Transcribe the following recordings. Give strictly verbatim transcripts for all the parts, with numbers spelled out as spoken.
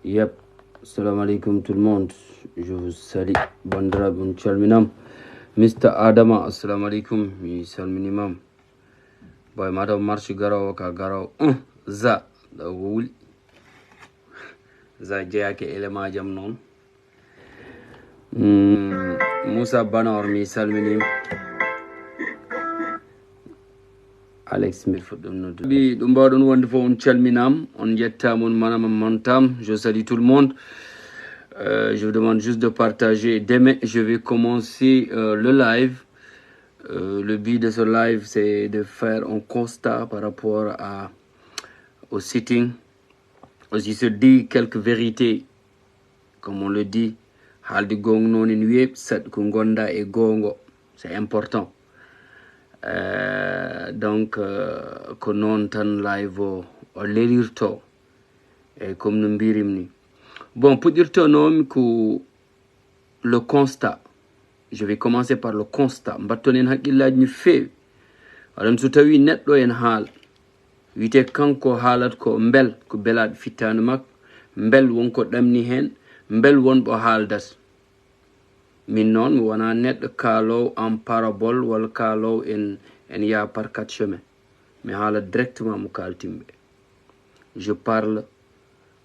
Yep. Assalamu alaikum tout le monde. Je vous salue. Bandiraɓe, on calminam. Mister Adama, assalamu alaikum. Mi salminimam. Boy, madam marche garawo ka garawo. Uh, za. Ɗo ko wuli. Za jeyake élément jam non. Mm, Moussa Banor, mi salmini. Alex, mi fuɗɗum noddu. Bi, ɗum mbaɗon wonde fof, on calminam, on jettama, on manama, mantam. Je salue tout le monde. Euh, je vous demande juste de partager. Demain, je vais commencer, euh, le live. Euh, le but de ce live, c'est de faire un constat par rapport à, au sitting. Aussi se dit quelques vérités, comme on le dit, haalde goonga noon ene weeɓi, saɗa ko gonda e goonga, c'est important. Euh, donc, euh, ko noon tan live o, o lelirto, e comme no mbirim ni. Bon, puɗɗirtonoomi ko le constat. Je vais commencer par le constat. Mbatton en haqqillaaji no feewi. Aɗon, so tawi neɗɗo en haal, wiyte kanko haalat ko mbel, ko belaɗo fittaandu makko, mbel won ko ɗamni heen, mbel won ɓo haaldat. Min noon, mi wona neɗɗo kaalowo en parabole walla kaalowo en, en yaha par quatre chemins. Mi haala directement mo kaltimɓe. Je parle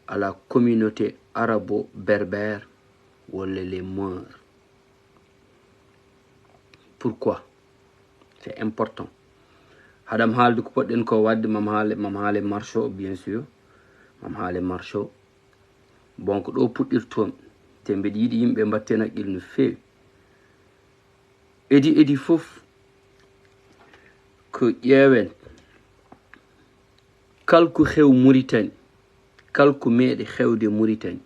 à la communauté arabo-berbère walla les Maures. Pourquoi? C'est important. Haɗam haalde ko poɗɗen ko waɗde, mam haale, mam haale marche o, bien sûr. Mam haale marche o. Bon, ko ɗo puɗɗirton. Te mbeɗa yiɗi yimɓe mbatten haqqille no feewi. Edi, edi fof ko ƴeewen. Kal ko heew Mauritanie, kal ko meeɗi heewde Mauritanie,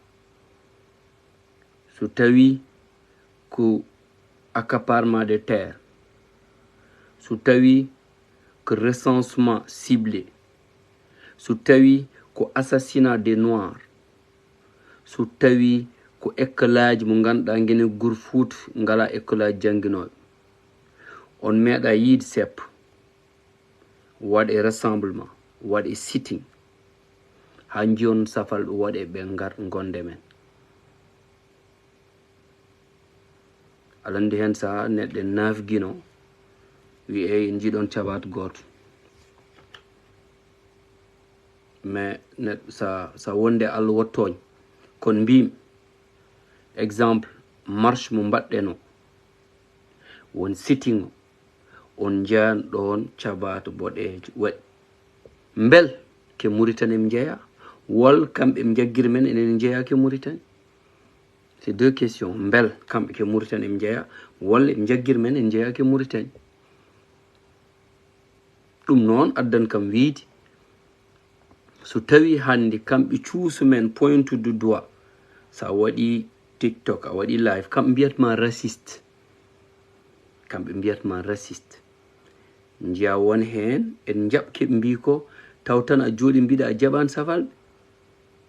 so tawi ko accaparement de terre, so tawi ko recensement ciblé, so tawi ko assassinat des noirs, so tawi ko école aji mo ngannduɗaa ngene gure Fuuta ngalaa école aji jannginooɓe, on meeɗa yiide seppo. Waɗe rassemblement, waɗe sitting, haa njiyon safal ɗo waɗe, ɓe ngar gonde men. Aɗa anndi heen sahaa neɗɗo naafgino, wi'e en njiɗon cabaat gooto. Mais neɗɗo sa, sa wonde Allah waɗ tooñ, kono mbimi, exemple, marche mo mbaɗɗeno, won sitting o, on njeyan ɗoon cabaat boɗeejo waɗi. Mbel ke Mauritanie ɓe njeya, walla kamɓe ɓe njaggir men, enen njeya ke Mauritanie? C'est deux questions. Mbel kamɓe ke Mauritanie ɓe njeya, walla ɓe njaggir men, en njeya ke Mauritanie? Ɗum noon addan kam wiide, so tawi hannde kamɓe cuusu men pointude doigt, so a waɗi TikTok, a waɗi live, kamɓe mbiyat ma raciste. Kamɓe mbiyat ma raciste. Njiya won heen, en njaɓ keɓe mbi ko, taw tan a jooɗi mbiɗa a jaɓan safal.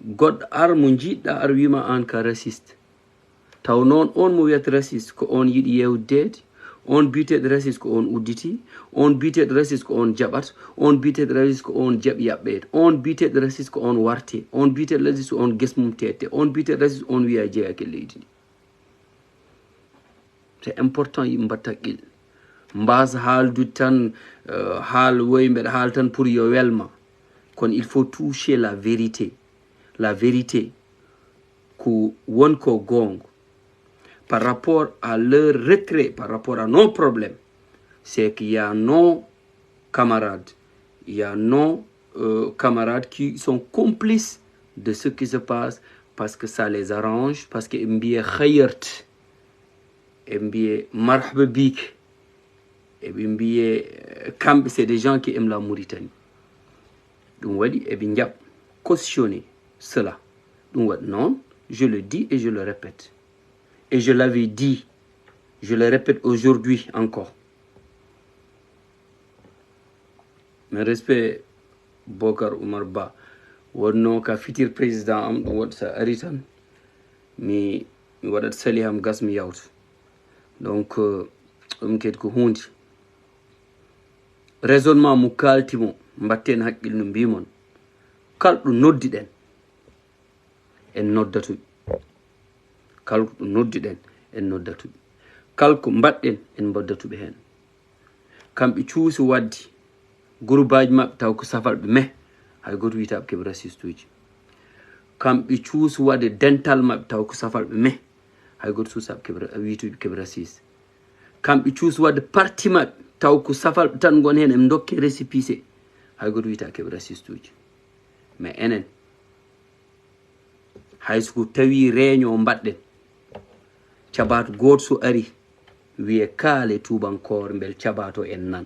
Goɗɗo ar mo njiɗɗa ar wima aan ka raciste. Taw noon on mo wiyat raciste ko on yiɗi yewdeede, on biyeteeɗo raciste ko on udditi, on biyeteeɗo raciste ko on jaɓat, on biyeteeɗo raciste ko on jaɓi yaɓɓeede, on biyeteeɗo raciste ko on warte, on biyeteeɗo raciste ko on ges mum tette, on biyeteeɗo raciste on wiya jeeyake leydi ndi. C'est important yimɓe mbatta haqqille. Mbasa haaldude tan, euh, haal woy mbeɗa haal tan pour yo welma. Kono il faut toucher la vérité. La vérité ko won ko goonga. Par rapport à leur retrait, par rapport à nos problèmes, c'est qu'il y a nos camarades, il y a nos, euh, camarades qui sont complices de ce qui se passe parce que ça les arrange, parce que ɓe mbiye khayrt, ɓe mbiye marhaba bik, eɓe mbiye, euh, kamɓe c'est des gens qui aiment la Mauritanie. Ɗum waɗi eɓe njaɓ cautionner cela. Ɗum waɗi noon, je le dis et je le répète. Et je l'avais dit, je le répète aujourd'hui encore. Mes respects, Bokar Oumar Ba. Wonno ka fitir président am, ɗum waɗi sa ari tan, mi, mi waɗat sali am gas mi yawta. Donc, euh, ɗum kadi ko huunde. Raisonnement mo kaalti mo, mbatten haqqil no mbii mon. Kal ɗo noddiɗen, en noddatuɓe. Kal ɗo noddiɗen, en noddatuɓe. Kal ko mbaɗɗen, en mboddatuɓe heen. Kamɓe cuusi waɗde groupeaaji maɓɓe taw ko safalɓe meh, hay gooto wiyata ɓe keɓe raciste uji. Kamɓe cuusi waɗde dental maɓɓe taw ko safalɓe meh, hay gooto suusa ɓe keɓe ra-, wiyata ɓe keɓe raciste. Kamɓe cuusi waɗde parti maɓɓe taw ko safalɓe tan ngoni heen, eɓe ndokke récépissé, hay gooto wiyata keɓe raciste uji. Mais enen, hay so ko tawi réunion mbaɗɗen, cabato gooto so ari, wiye kaale tuubankoore, mbel cabato en nan.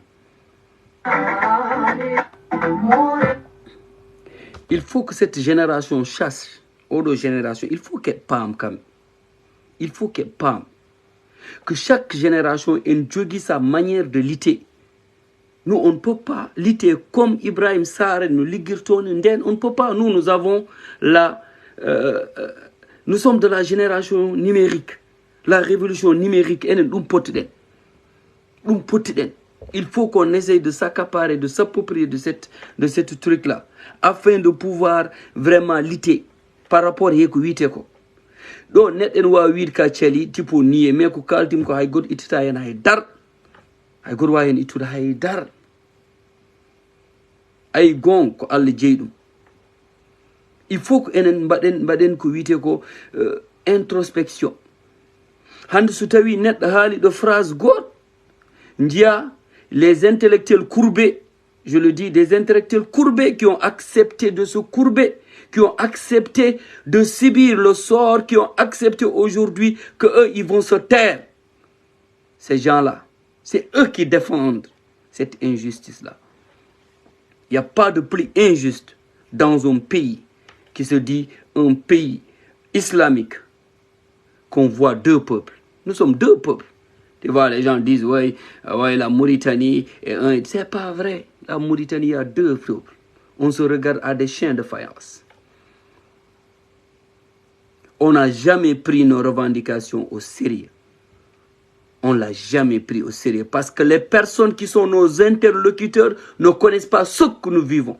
Il faut que cette génération chasse, oɗo génération, il faut que paam kam. Il faut que paam que chaque génération en jogii sa manière de lutter. Nous, on ne peut pas lutter comme Ibrahim Sarr no liggirtoo ni. Nden, on ne peut pas. Nous, nous avons la, euh, euh, nous sommes de la génération numérique. La révolution numérique, enen ɗum pottiɗen. Ɗum pottiɗen. Il faut qu'on essaye de s'accaparer, de s'approprier de cette, de cette truc-là, afin de pouvoir vraiment lutter par rapport he ko wiyetee ko. Ɗo neɗɗo ene waawi wiyde ka cali, tipo niye, mais ko kaaltimi ko hay gooto ittata heen hay dar. Hay gooto waawi heen ittude hay dar. Ay, goonga ko Allah jeyi ɗum. Il faut que enen mbaɗen, mbaɗen ko wiyetee ko, euh, introspection. Hannde so tawi neɗɗo haali ɗo phrase gooto, njiya les intellectuels courbés, je le dis, des intellectuels courbés qui ont accepté de se courber, qui ont accepté de subir le sort, qui ont accepté aujourd'hui que eux, ils vont se taire. Ces gens-là, c'est eux qui défendent cette injustice-là. Il n'y a pas de plus injuste dans un pays qui se dit un pays islamique qu'on voit deux peuples. Nous sommes deux peuples. Tu vois, les gens disent, ouais, euh, ouais, la Mauritanie est un. C'est pas vrai. La Mauritanie, il y a deux peuples. On se regarde à des chiens de faïence. On n'a jamais pris nos revendications au sérieux. On l'a jamais pris au sérieux parce que les personnes qui sont nos interlocuteurs ne connaissent pas ce que nous vivons.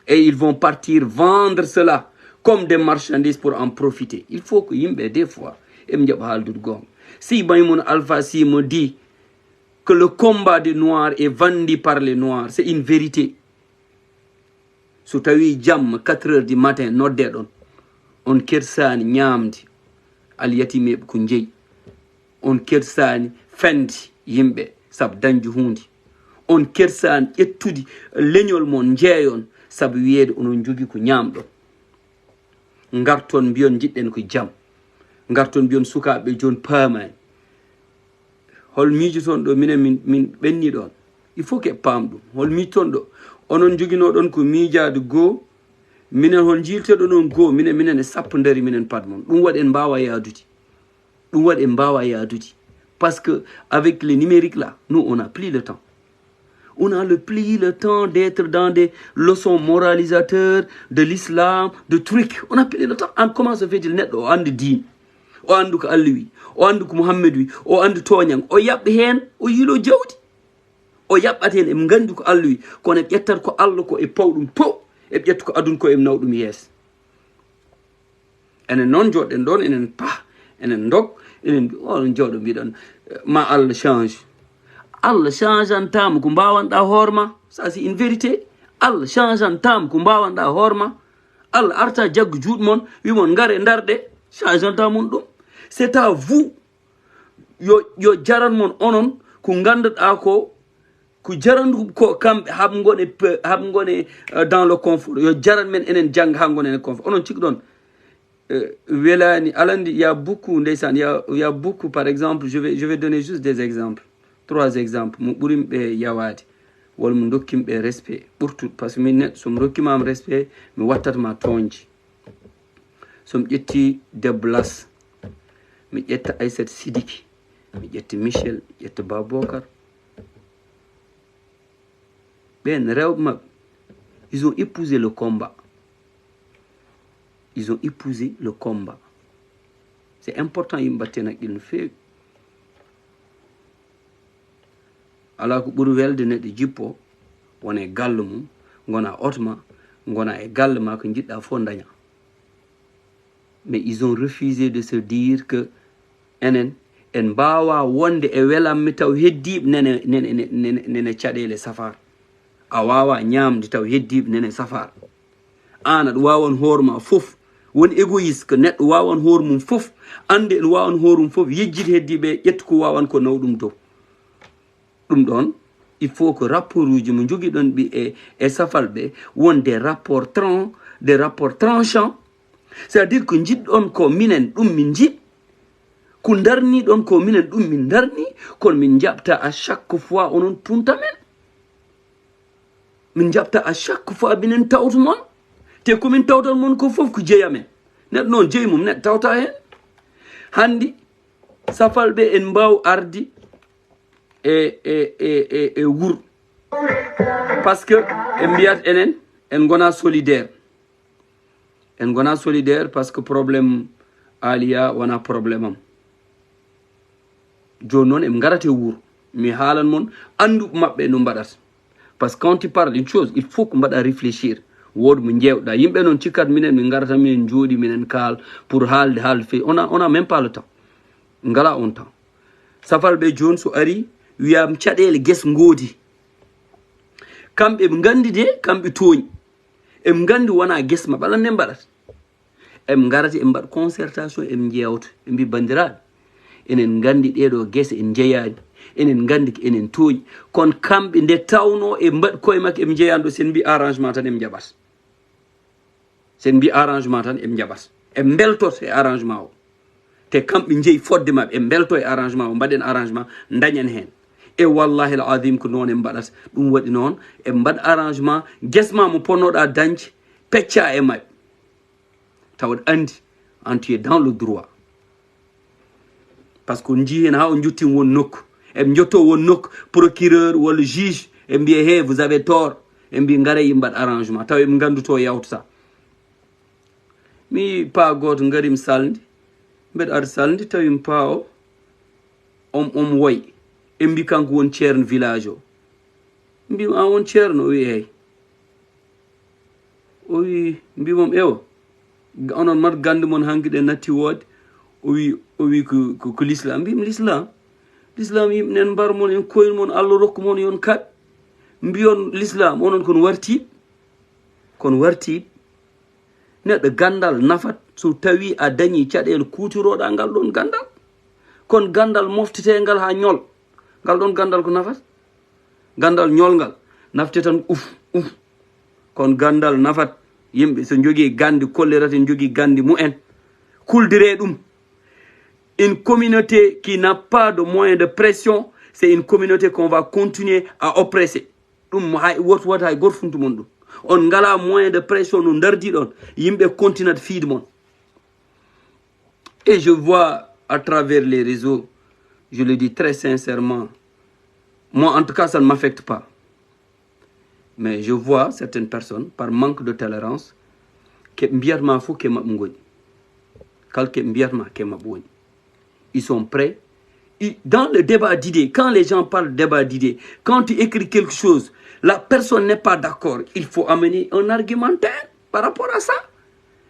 Et ils vont partir vendre cela comme des marchandises pour en profiter. Il faut que yimɓe, des fois, eɓe njaɓa haaldude goonga. Si Maïmouna Alpha Sy me dit que le combat des Noirs est vendu par les Noirs, c'est une vérité. So tawi jamma quatre heures du matin nodde ɗon, on kersaani ñaamde alyatimeeɓe ko njeyi. On kersaani fende yimɓe sabu dañde huunde. On kersaani ƴettude leñol mon njeeyon sabu wiyeede onon njogii ko ñaamɗon. Ngarton mbiyon njiɗɗen ko jam. Ngarton mbiyon sukaaɓe jooni paamaani. Hol miijoton ɗo minen min, min ɓenni ɗon? Il faut que paam ɗum. Hol miijoton ɗo? Onon njoginoo ɗon ko miijaade goo, minen hol njiilteɗo ɗon goo, minen, minen e sappo ndari minen pat mon. Ɗum waɗi en mbaawa yaadude. Ɗum waɗi en mbaawa yaadude. Parce que avec le numérique là, nous, on n'a plus le temps. On a le plus le temps d'être dans des leçons moralisateurs de l'islam, de trucs. On a plus le temps. An, comment se fait-il neɗɗo o annda diine, o anndu ko Allah wi, o anndu ko Muhammad wi, o anndu tooñan, o yaɓɓa heen, o yiilo jawdi. O yaɓɓat heen, eɓe nganndi ko Allah wi, kono eɓe ƴettat ko Allah ko e pawɗum to, eɓe ƴetta ko aduna ko eɓe nawa ɗum yeeso. Enen noon njooɗɗen ɗoon, enen pah, enen ndog, enen mbi-, oɗon njooɗo mbiɗon, eh, ma Allah change. Allah changeantaama ko mbaawanɗaa hoore ma. Ça, c'est une vérité. Allah changeantaama ko mbaawanɗaa hoore ma. Allah arta jaggu juuɗe mon, wi mon ngare ndarɗe, changeantaama on ɗum. C'est à vous. Yo, yo jaran mon onon ko ngannduɗaa ko, ko jarandu ko kamɓe haɓ ngone pe-, haɓ ngone, euh, dans le confort. Yo jaran men enen jannga haa ngonen e confort. Onon cikɗon, euh, welaani, alandi, il y a beaucoup, ndeysaan, il y a, il y a beaucoup, par exemple, je vais, je vais donner juste des exemples. Trois exemples, mo ɓurimɓe yawaade, walla mo dokkimɓe respect ɓurtuɗo, parce que min neɗɗo, so mi rokkimaama respect, mi wattat ma tooñde. So mi ƴetti debbo Las, mi ƴetta Aissata Sidiki, mi ƴetta Michel, mi ƴetta Baboubacar. Ɓeen rewɓe maɓɓe, ils ont épousé le combat. Ils ont épousé le combat. C'est important, yimɓe mbatten haqqille no feewi. Alaa ko ɓuri welde neɗɗo jippo, wona e galle mum, ngona oto ma, ngona e galle ma, ko njiɗɗa fof daña. Mais ils ont refusé de se dire que enen en mbaawa wonde e welammi taw heddiiɓe nene, nene, nene, nene caɗeele safar. A waawa ñaamde taw heddiiɓe nene safar. Aan aɗa waawan hoore ma fof. Won égoïste ko neɗɗo waawan hoore mum fof. Annde en waawan hoore mum fof. Yejjit heddiiɓe, ƴettu ko waawan ko naw ɗum dow. Ɗum ɗoon, il faut que rapport uji mo njogiɗon ɓi e, e safal ɓe, won des rapports tran-, des rapports tranchants. C'est-à-dire ko njiɗɗon ko minen, ɗum min njiɗ. Ko ndarniɗon ko minen, ɗum min ndarni. Kono min njaɓta à chaque fois onon tunta men. Min njaɓta à chaque fois minen tawtu mon. Te ko min tawtan mon ko fof ko jeya men. Neɗɗo noon jeyi mum, neɗɗo tawta heen. Hanndi safal ɓe en mbaaw ardi e, e, e, e, e wuro. Parce que en mbiyat enen, en ngona solidaire. En ngona solidaire parce que problème Aliya wona problème am. Jooni noon en ngarate wuro. Mi haalan mon annduɓe maɓɓe no mbaɗata. Parce que quand tu parles une chose, il faut ko mbaɗa réfléchir. Wooda mo njeewɗa. Yimɓe noon cikkat minen, min ngarata minen njooɗi, minen kaal pour haalde, haalde feewi. On a, on a même pas le temps. Ngala on temps. Safal ɓe jooni so ari, wiyam caɗeele ges ngoodi. Kamɓe ɓe nganndi de, kamɓe tooñi. Eɓe nganndi wona ges maɓɓe, alaa nde mbaɗata. Eɓe ngarata, eɓe mbaɗa concertation, eɓe njeewta. Eɓe mbi, "Banndiraaɓe, enen nganndi ɗeeɗo gese en njeyaani. Enen nganndi ko enen tooñi." Kono kamɓe nde tawnoo eɓe mbaɗi koye makko, eɓe njeyaani ɗo, sen mbi arrangement tan eɓe njaɓata. Sen mbi arrangement tan eɓe njaɓata. Eɓe mbeltoto e arrangement o. Te kamɓe njeyi fodde maɓɓe, eɓe mbelto e arrangement o, mbaɗen arrangement, dañen heen. E wallahi al azim ko noon eɓe mbaɗata. Ɗum waɗi noon, eɓe mbaɗa arrangement, ges ma mo ponnoɗa dañde, pecca e maɓɓe. Tawa aɗa anndi, an tu es dans le droit. Parce que on njii heen haa on njottii won nokku. Eɓe njotto won nokku, procureur walla juge, eɓe mbiya, "He, vous avez tort." Eɓe mbi, "Ngaree yi mbaɗ arrangement." Tawa eɓe nganndu to yawtata. Mi paa gooto ngari mi salndi. Mbeɗa ari salndi, tawi mi paa o, om, om woy. Eɓe mbi, "Kanko won ceerno village o." Mbi, "An won ceerno?" O wi, "Eey." O wi, mbi mom, "Ewo, ga-, onon mat gannde mon hanki ɗe natti woode?" O wi, o wi, "Ko, ko, ko l'islam." Mbi, "L'islam? L'islam yimɓe nen mbar mon en koyne mon, Allah rokku mon yon kaɓe. Mbiyon l'islam, onon kon wartiiɓe. Kon wartiiɓe." Neɗɗo ganndal nafat so tawi a dañi caɗeele kuutiroɗa ngal ɗon ganndal. Kon ganndal moftetengal haa ñol. Ngal ɗon ganndal ko nafat? Ganndal ñolngal nafte tan uf, uf. Kono ganndal nafat yimɓe, so njogii ganndi, kollirata njogii ganndi mumen. Kuldire ɗum. Une communauté qui n'a pas de moyen de pression, c'est une communauté qu'on va continuer à oppresser. Ɗum hay woto, woto hay gooto funtu mon ɗum. On ngala moyen de pression no ndardi ɗon, yimɓe continat fiide mon. Et je vois à travers les réseaux, je le dis très sincèrement, moi en tout cas ça ne m'affecte pas. Mais je vois certaines personnes, par manque de tolérance, ke mbiyatma fof ke maɓɓe ngoni. Kala ke mbiyatma ke maɓɓe woni. Ils sont prêts. Ils, dans le débat d'idées, quand les gens parlent de débat d'idées, quand tu écris quelque chose, la personne n'est pas d'accord, il faut amener un argumentaire par rapport à ça.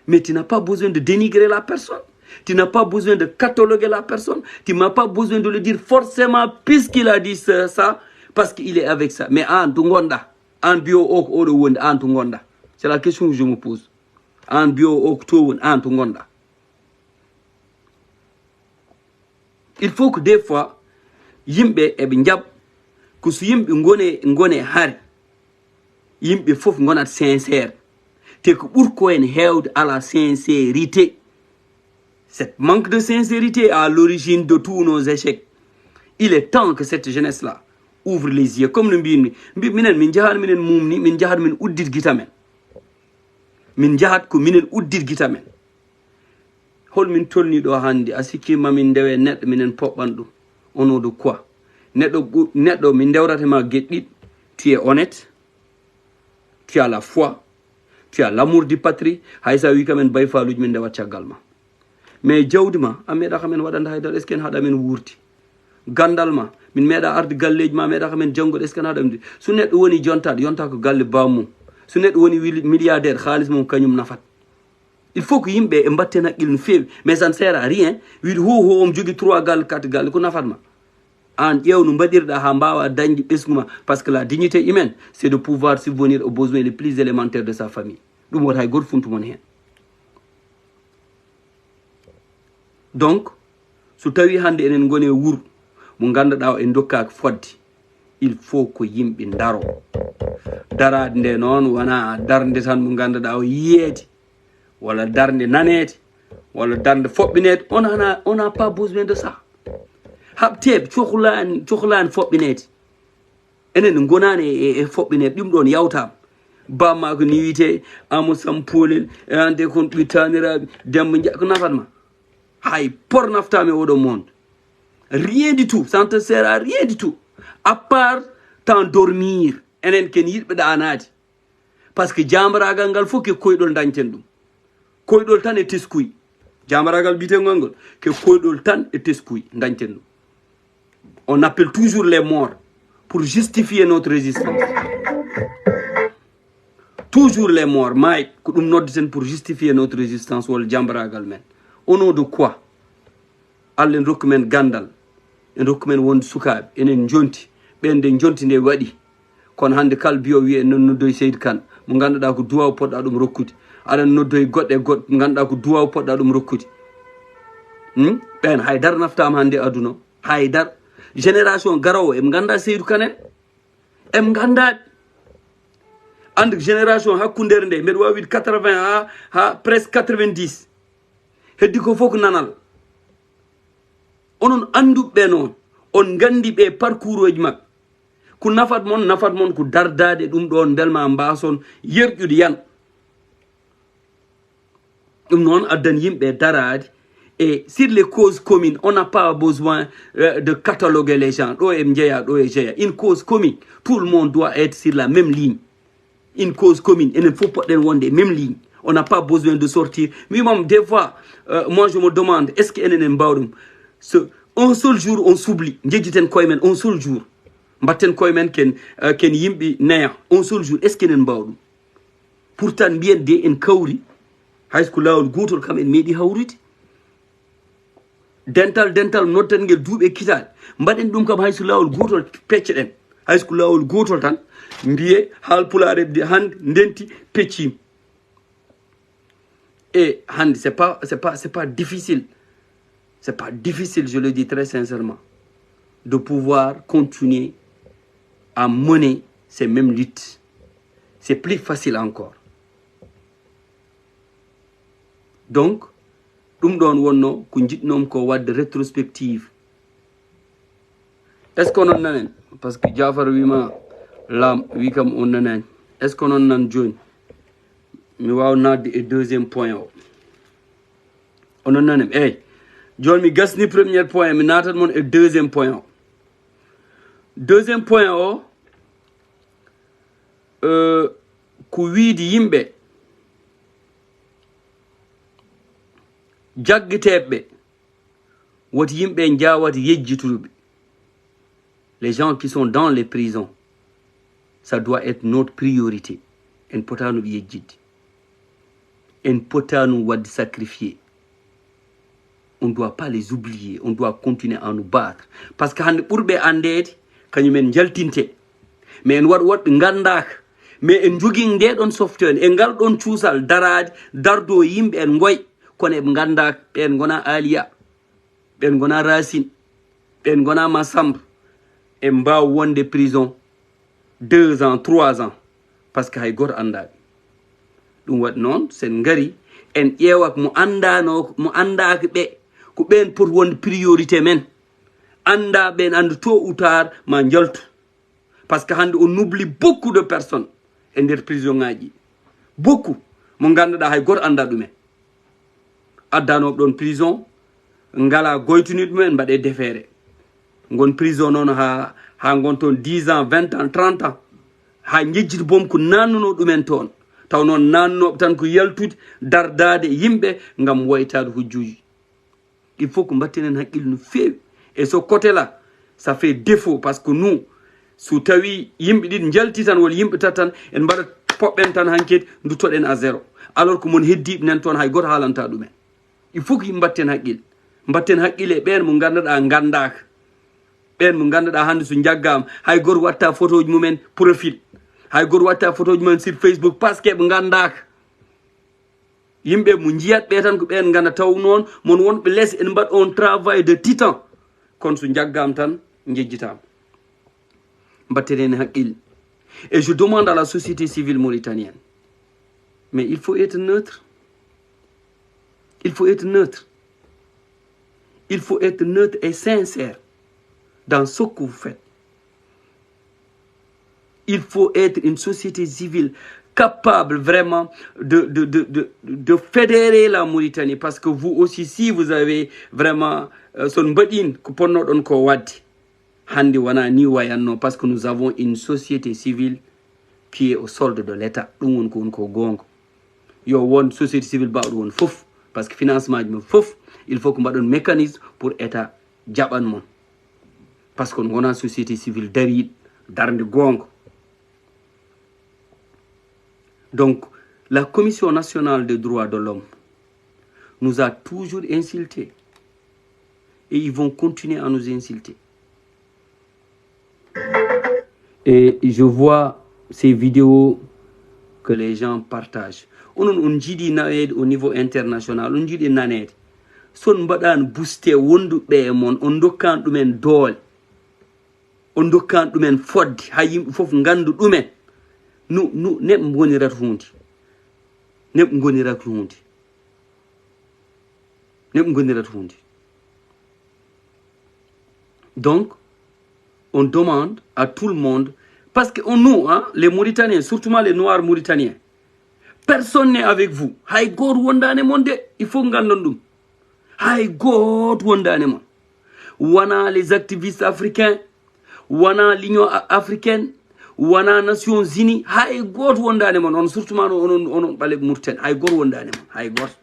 Mais tu n'as pas besoin de dénigrer la personne. Tu n'as pas besoin de cataloguer la personne. Tu n'as pas besoin de le dire forcément puisqu'il a dit ça, ça, parce qu'il est avec ça. Mais an to ngonɗa, an biyo o ko oɗo woni, an to ngonɗa. C'est la question que je me pose. An biyo o ko to woni, an to ngonɗa. Il faut que des fois yimɓe eɓe njaɓ ko so yimɓe ngone, ngone hari, yimɓe fof ngonat sincère. Te ko ɓuri ko en heewde ala sincérité. Cette manque de sincérité est à l'origine de tous nos échecs. Il est temps que cette jeunesse-là ouvre les yeux. Comme no mbiymi, mbi-, minen min njahat minen mumni, min njahat min uddit gita men. Min njahat ko minen uddit gita men. Hol min tolni ɗo hannde? A sikki ma min ndewe neɗɗo, minen poɓɓan ɗum? Au nom de quoi? Neɗɗo ɓu-, neɗɗo min ndewrata ma geɗɗiɗ. Tu es honnête, tu as la foi, tu as l'amour du patrie. Hay sa wi kamen bay faluji min ndewat caggal ma. Mais jawdi ma, a meeɗa kamen waɗande haydara, est-ce que en haɗa men wuurdi? Gandal ma, min meeɗa arde galleji ma, meeɗa ka min janngude. Est-ce que na ɗamde? So neɗɗo woni jontaɗo, yonta ko galle baammum. So neɗɗo woni wili- milliardaire, haalis mum kañum nafat. Il faut que yimɓe e mbatten haqqille no feewi. Mais ça ne sert à rien. Wiide ho ho omo jogii trois galle, quatre galle, ko nafat ma? An ƴeew no mbaɗirɗa ha mbawa dañde ɓesngu ma. Parce que la dignité humaine, c'est de pouvoir subvenir aux besoins les plus élémentaires de sa famille. Ɗum wota hay goto funtu mon hen. Donc, so tawi hande enen ngone wuur mo ganduɗa o en dokkaki fodde, il faut ko yimɓe daro. Darade nde noon wona darde tan mo ganduɗa o yiyeede, walla darde naneede, walla darde foɓɓineede. On a, on a pas besoin de ça. Haɓteɓe cohlani, cohlani foɓɓineede. Enen gonani e, e, e foɓɓineede, ɗum ɗon yawtama. Bamma ko ni wiyete, amo sam polel e ande kon ɓi taniraɓe, dembo ja- ko nafat ma? Hay por naftami e oɗo monde. Rien du tout, ça ne te sert à rien du tout. À part t'endormir. Enen ken yiɗɓe ɗanade. Parce que jambaragal ngal fof ke koyɗol dañten ɗum. Koyɗol tan e teskuy. Jambaragal mbiyetengol ngol ke koyɗol tan e teskuy dañten ɗum. On appelle toujours les morts pour justifier notre résistance. Toujours les morts, maay, ko ɗum noddeten pour justifier notre résistance walla jambaragal men. Au nom de quoi? Allah en rokku men gandal, en rokku men wonde sukaaɓe, enen jonti, ɓen nde jonti nde waɗi. Kono hannde kala biyo wiye en non noddoy Seydi Kan, mo ngannduɗaa ko duwaaw poɗɗa ɗum rokkude. Aɗa noddoy goɗɗe goɗɗe, mo ngannduɗaa ko duwaaw poɗɗa ɗum rokkude. Hmm? Ɓen hay dara naftaama hannde e aduna o. Hay dara. Génération garowo, eɓe ngannda Seydi Kan en. Eɓe ngannda. Anndu génération hakkundere nde, mbeɗa waawi wiide quatre-vingts ha, ha presque quatre-vingt-dix. Heddi ko fof ko nanal. Onon annduɓe noon, on nganndi ɓe parcours uji maɓɓe. Ko nafat mon, nafat mon ko dardaade ɗum ɗoon, mbel ma mbaason yerƴude yan. Ɗum noon addan yimɓe daraade. Et sur les causes communes, on n'a pas besoin, euh, de cataloguer les gens. Ɗo e njeya, ɗo e jeya. Une cause commune, tout le monde doit être sur la même ligne. Une cause commune, enen fof poɗɗen wonde e même ligne. On n'a pas besoin de sortir. Mi wimam, des fois, euh, moi je me demande, est-ce que enen en mbaaw ɗum? Ce, un seul jour on s'oublie. Jejjiten koye men un seul jour. Mbatten koye men ken, euh, ken yimɓe neya un seul jour. Est-ce que enen mbaaw ɗum? Pourtant mbiyen de en kawri. Hay so ko laawol gootol kam en meeɗi hawrude. Dental, dental nodden ngel duuɓi e kitaale. Mbaɗen ɗum kam hay so laawol gootol pecceɗen. Hay so ko laawol gootol tan. Mbiye haalpulaar e hannde ndenti peccim. Et hannde, c'est pas, c'est pas, c'est pas difficile. C'est pas difficile, je le dis très sincèrement, de pouvoir continuer à mener ces mêmes luttes. C'est plus facile encore. Donc, ɗum ɗoon wonno ko njiɗnoom ko waɗde rétrospective. Est-ce que onon nanen? Parce que Jafar wima laam wi kam on nanani. Est-ce que onon nan jooni? Mi waaw naatde e deuxième point o. Onon nanem? Eyyi. Jooni mi gasni premier point, mi naatat mon e deuxième point o. Deuxième point o, euh, ko wiide yimɓe jaggeteeɓe, woti yimɓe njaawata yejjitude. Les gens qui sont dans les prisons, ça doit être notre priorité. En potaano ɓe yejjidde. En potaano waɗde sacrifié. On doit pas les oublier. On doit continuer à nous battre. Parce que hannde ɓurɓe anndeede, kañum en njaltinte. Mais en waɗ woɗɓe nganndaaka. Mais en njogii nde ɗon softoyde, e ngal ɗon cuusal daraade, dardo yimɓe en ngoy. Kono eɓe nganndaaka, ɓen ngona Aliya, ɓen ngona Racine, ɓen ngona Massamba. En mbaaw wonde prison deux ans, trois ans. Parce que hay gooto anndaa ɓe. Ɗum waɗi noon, sen ngari, en ƴeewa mo anndaano, mo anndaaka ɓe, ko ɓeen poti wonde priorité men. Anndaa ɓeen, anndu tôt ou tard, ma njaltu. Parce que hannde on oublie beaucoup de personnes e nder prison ngaji. Beaucoup mo ngannduɗaa hay gooto anndaa ɗumen. Addanooɓe ɗoon prison, ngalaa goytuniiɗo mumen, mbaɗee defeere. Ngon prison noon haa, haa ngon toon dix ans, vingt ans, trente ans. Haa njejjita boom ko naannunoo ɗumen toon. Taw noon naannunooɓe tan ko yaltude, dardaade yimɓe ngam woytaade hujjuuji. Il faut ko mbatten heen hakkille no feewi. Et ce côté-là, Ça fait défaut, parce que nous, so tawi yimɓe ɗiɗi njalti tan walla yimɓe tati tan, en mbaɗa poɓɓen tan hankkadi, nduttoɗen à zéro. Alors que mon heddiiɓe nan toon, hay gooto haalanta ɗumen. Il faut que yimɓe mbatten haqqille. Mbatten haqqille e ɓeen mo ngannduɗaa nganndaaka. Ɓeen mo ngannduɗaa hannde so njaggaama, hay gooto watta photoji mumen profil. Hay gooto watta photoji mumen sur Facebook, parce que ɓe nganndaaka. Yimɓe mo njiyat ɓe tan ko ɓeen ngannda taw noon, mon wonɓe les en mbaɗ on travail de titan. Kono so njaggaama tan, njejjitaama. Mbatten heen haqqille. Et je demande à la société civile mauritanienne, mais il faut être neutre. Il faut être neutre. Il faut être neutre et sincère dans ce que vous faites. Il faut être une société civile capable vraiment de, de, de, de, de fédérer la Mauritanie. Parce que vous aussi, si vous avez vraiment, euh, son mbaɗin ko ponnoɗon ko wadde, hannde wona ni wayanno, parce que nous avons une société civile qui est au solde de l'État. Ɗum woni ko woni ko goonga. Yo won société civile baawɗo won fof, parce que financement ji mon fof, il faut que mbaɗon mécanisme pour État jaɓan mon. Parce que on wona société civile dariiɗo, darnde goonga. Donc, la Commission nationale des droits de l'homme nous a toujours insultés et ils vont continuer à nous insulter. Et je vois ces vidéos que les gens partagent. Onon, on jiiɗi naweede au niveau international, on jiiɗi naneede. So on mbaɗaani booster wonduɓe e mon, on ndokkaani ɗumen doole, on ndokkaani ɗumen fodde, haa yimɓe fof nganndu ɗumen. No, no, neɓ ngonirat huunde. Neɓ ngonirat huunde. Neɓ ngonirat huunde. Donc, on demande à tout le monde, parce que on, nous, hein, les Mauritaniens, surtout les Noirs mauritaniens, personne n'est avec vous. Hay gooto wondaani e mon de, il faut ngandon ɗum. Hay gooto wondaani e mon. Wona les activistes africains, wona l'Union a-, africaine, wona Nations Unies, hay gooto wondaani e mon. On surtout onon, onon ɓale Mauritanie, hay gooto wondaani e mon, hay gooto.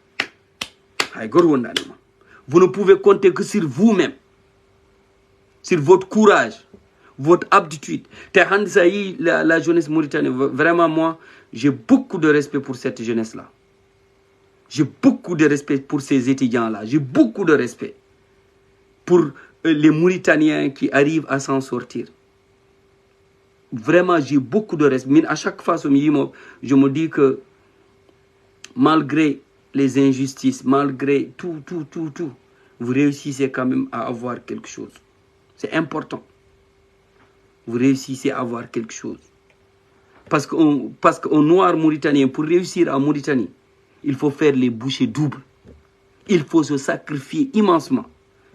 Hay gooto wondaani e mon. Vous ne pouvez compter que sur vous-même, sur votre courage, votre aptitude. Te hannde, ça y est, la, la jeunesse mauritanienne, v-, vraiment, moi, j'ai beaucoup de respect pour cette jeunesse-là. J'ai beaucoup de respect pour ces étudiants-là. J'ai beaucoup de respect pour, euh, les Mauritaniens qui arrivent à s'en sortir. Vraiment, j'ai beaucoup de respect. Min, à chaque fois, so mi yii mo, je me dis que malgré les injustices, malgré tout, tout, tout, tout, vous réussissez quand même à avoir quelque chose. C'est important. Vous réussissez à avoir quelque chose. Parce que on, parce qu'un noir mauritanien, pour réussir en Mauritanie, il faut faire les bouchées doubles. Il faut se sacrifier immensément.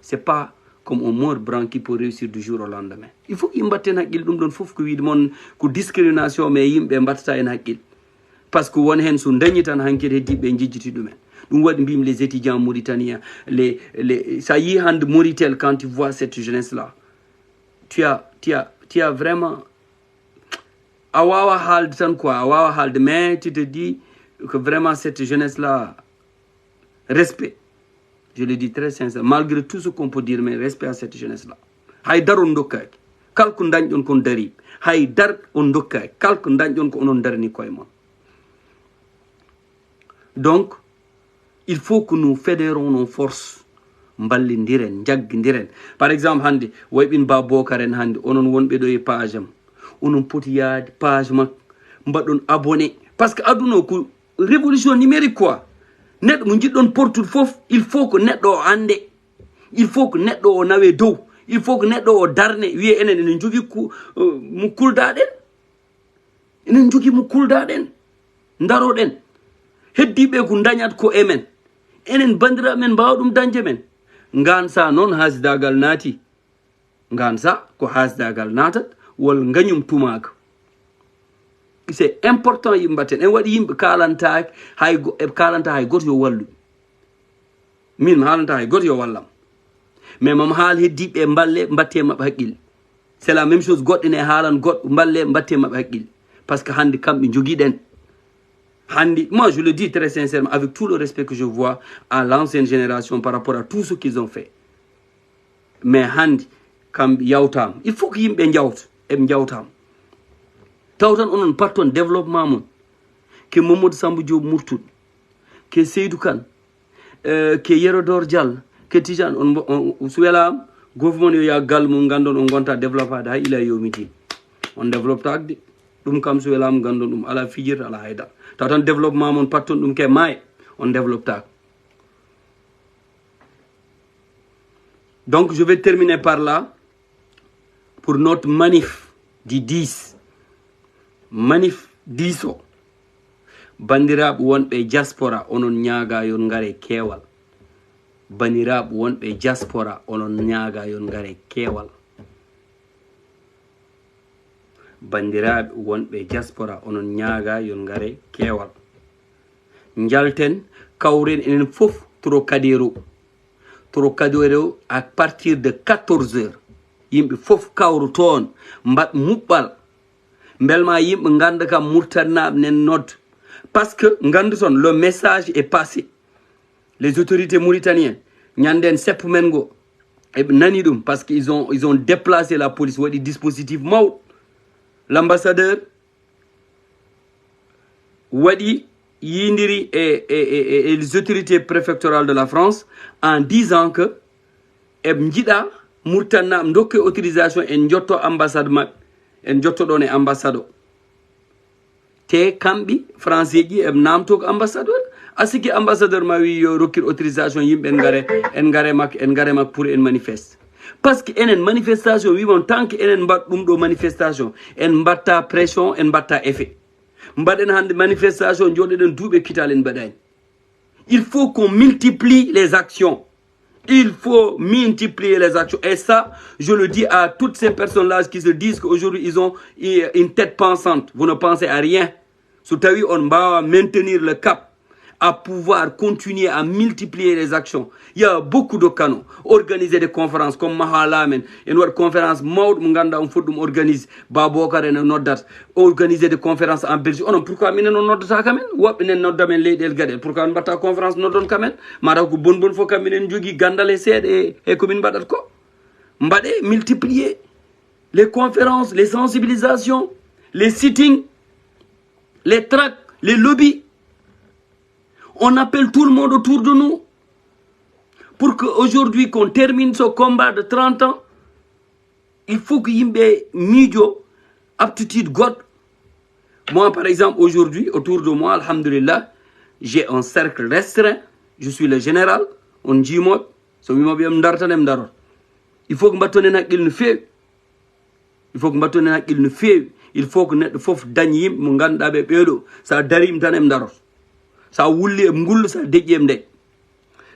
C'est pas comme un mort blanc qui peut réussir du jour au lendemain. Il faut yimɓe mbatten haqqille, ɗum ɗon fof ko wiide mon ko discrimination, mais yimɓe mbattata en haqqille. Parce que won heen so dañi tan hankkadi heddiiɓe ɓe njejjiti ɗumen. Ɗum waɗi mbimi les étudiants mauritaniens, les, les, ça y est, hannde Mauritanie, quand tu vois cette jeunesse-là, tu as, tu as, tu as vraiment, a waawa haalde tan quoi, a waawa haalde, mais tu te dis que vraiment cette jeunesse-là, respect. Je le dis très sincèrement, malgré tout ce qu'on peut dire, mais respect à cette jeunesse-là. Hay dara on ndokkaaki. Kala ko ndañɗon kon darii. Hay dara on ndokkaaki. Kala ko ndañɗon ko onon darani koye mon. Donc, il faut que nous fédérons nos forces. Mballindiren, njaggindiren. Par exemple, hannde, wayɓin Ba Bokar en hannde, onon wonɓe ɗo e page am. Onon poti yaade page makko, mbaɗon abonné. Parce que aduna o ko révolution numérique quoi. Neɗɗo mo njiɗɗon portude fof, il faut que neɗɗo o annde. Il faut que neɗɗo o nawe dow. Il faut que neɗɗo o darne, wiye enen ene njogii ku, euh, mo kuldaɗen. Enen njogii mo kuldaɗen. Ndaroɗen. Heddiiɓe ko ndañat ko e men. Enen banndiraaɓe men mbaawa ɗum dañde men. Ngaan sa noon haasidagal naati. Ngaan sa ko haasidagal naatat, walla ngañum tumaaka. C'est important yimɓe mbatten. En waɗi yimɓe kaalantaake hay go-, e kaalanta hay gooto yo wallu. Min mi haalanta hay gooto yo wallam. Mais mami haal heddiiɓe mballe, mbatte maɓɓe haqqille. C'est la même chose, goɗɗo ne haalan goɗɗo, mballe, mbatte maɓɓe haqqille. Parce que hannde kamɓe njogiɗen. Hannde, moi je le dis très sincèrement, avec tout le respect que je vois à l'ancienne génération par rapport à tout ce qu'ils ont fait. Mais hannde, Kamɓe yawtaama. Il faut que yimɓe njawta, eɓe njawtaama. Taw tan onon patton développement mon. Ke Mamadou Samba Diop Murtuɗo, ke Seydou Kane, eh, ke Yero Dor Diallo, ke Tijane, on mbo-, on, so welaama, gooto mon yo yaha galle mum, nganndon on ngonta développade haa ila yawmi din. On développetaake de. Ɗum kam so welaama, nganndon ɗum alaa fijirde, alaa haydara. Taw tan développement mon patton ɗum ke maaye, on développetaake. Donc, je vais terminer par là pour notre manif du dix. Manif dix o. Banndiraaɓe wonɓe diaspora, onon ñaaga yon ngare keewal. Banndiraaɓe wonɓe diaspora, onon ñaaga yon ngare keewal. Banndiraaɓe wonɓe diaspora, onon ñaaga yon ngare keewal. Njalten, kawren enen fof Trocadéro. Trocadéro à partir de quatorze heures. Yimɓe fof kawru toon, mbaɗ muɓɓal. Mbelma yimɓe ngannda kam Murtanaaɓe nen nodd. Parce que nganndu toon, le message est passé. Les autorités mauritaniennes, ñanden seppo men ngo, eɓe nani ɗum, parce que ils ont, ils ont déplacé la police, waɗi dispositif mawɗo. L'ambassadeur waɗi yindiri e, e, e, e les autorités préfectorales de la France en disant que eɓe njiɗa Murtanaaɓe ndokke autorisation en jotto ambassade maɓɓe, en jotto ɗon e ambassade o. Te kamɓe, Français ji, eɓe namto ko ambassadeur. A sikki ambassadeur ma wi yo rokkir autorisation yimɓe en ngare, en ngare makko, en ngare makko pour en manifeste. Parce que enen manifestation, wi mon tant que enen mbaɗ ɗum ɗo manifestation, en mbatta pression, en mbatta effet. Mbaɗen hannde manifestation, jooɗoɗen duuɓe kital en mbaɗani. Il faut qu'on multiplie les actions. Il faut multiplier les actions. Et ça, je le dis à toutes ces personnes-là qui se disent qu'aujourd'hui, ils ont une tête pensante. Vous ne pensez à rien. So tawi on mbawa maintenir le cap, à pouvoir continuer à multiplier les actions. Il y a beaucoup de canaux. Organiser des conférences comme Mahala men. En waɗ conférence mawɗo mo ganduɗa on foti ɗum organiser. Babokar en noddata. Organiser des conférences en Belgique. Onon, pourquoi minen on noddata kamen? Woɓɓe nen nodda men leyɗel gaɗel. Pourquoi on mbatta conférence noddon kamen? Mataw ko bon bon fof kam minen jogui gandal e seeɗa e, e ko min mbaɗat ko. Mbaɗe multiplier les conférences, les sensibilisations, les sittings, les tracts, les lobbies. On appelle tout le monde autour de nous pour que aujourd'hui qu'on termine ce combat de trente ans. Il faut que yimɓe miijo aptitude goɗɗo. Moi, par exemple, aujourd'hui, autour de moi, alhamdulillah, j'ai un cercle restreint. Je suis le général. On jimoɓe, so wimoɓe ɓe dartan, ɓe darot. Il faut que mbatton en haqqille no feewi. Il faut que mbatton en haqqille no feewi. Il faut que neɗɗo fof dañ yimɓe mo ganduɗa ɓe ɓeeɗo, sa darima tan, ɓe darot. Sa wulli, ɓe ngulla, sa deƴƴi, ɓe deƴƴa.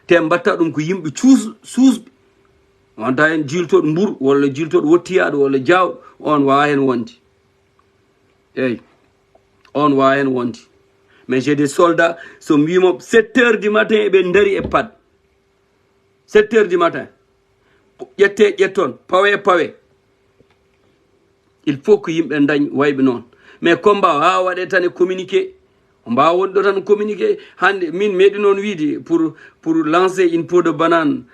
Te mbatta ɗum ko yimɓe cuus-, suusɓe. Wonta hen jiiltoɗo mburu, walla jiiltoɗo wottiyaɗo, walla jawɗo, on wawa hen wonde. Eyyi, on wawa hen wonde. Mais j'ai des soldats, so mbimo sept heures du matin, eɓe dari e paɗe. Sept heures du matin. Ƴette, ƴetton, pawe, pawe. Il faut que yimɓe dañ wayɓe noon. Mais combat ha waɗe tan e communiqué. O mbawa wonde ɗo tan communiqué. Hande min meeɗi noon wiide pour, pour lancer une peau de banane.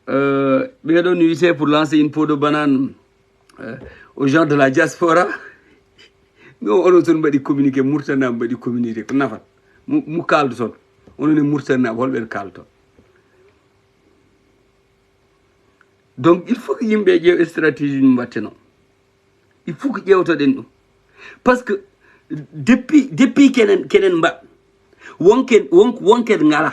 Euh, ɓeɗon wiite pour lancer une peau de banane, euh, aux gens de la diaspora. Mais onon toon mbaɗi communiqué, Murtanaɓe mbaɗi communiqué, ko nafat? Mo, mo kaldoton? Onon e Murtanaɓe, holɓe kaldoton? Donc, il faut que yimɓe ƴeew stratégie mum mbatte noon. Il faut que ƴeewtoɗen ɗum. Parce que depuis, depuis kenen, kenen mbaɗ, wonken, won, wonken ngala.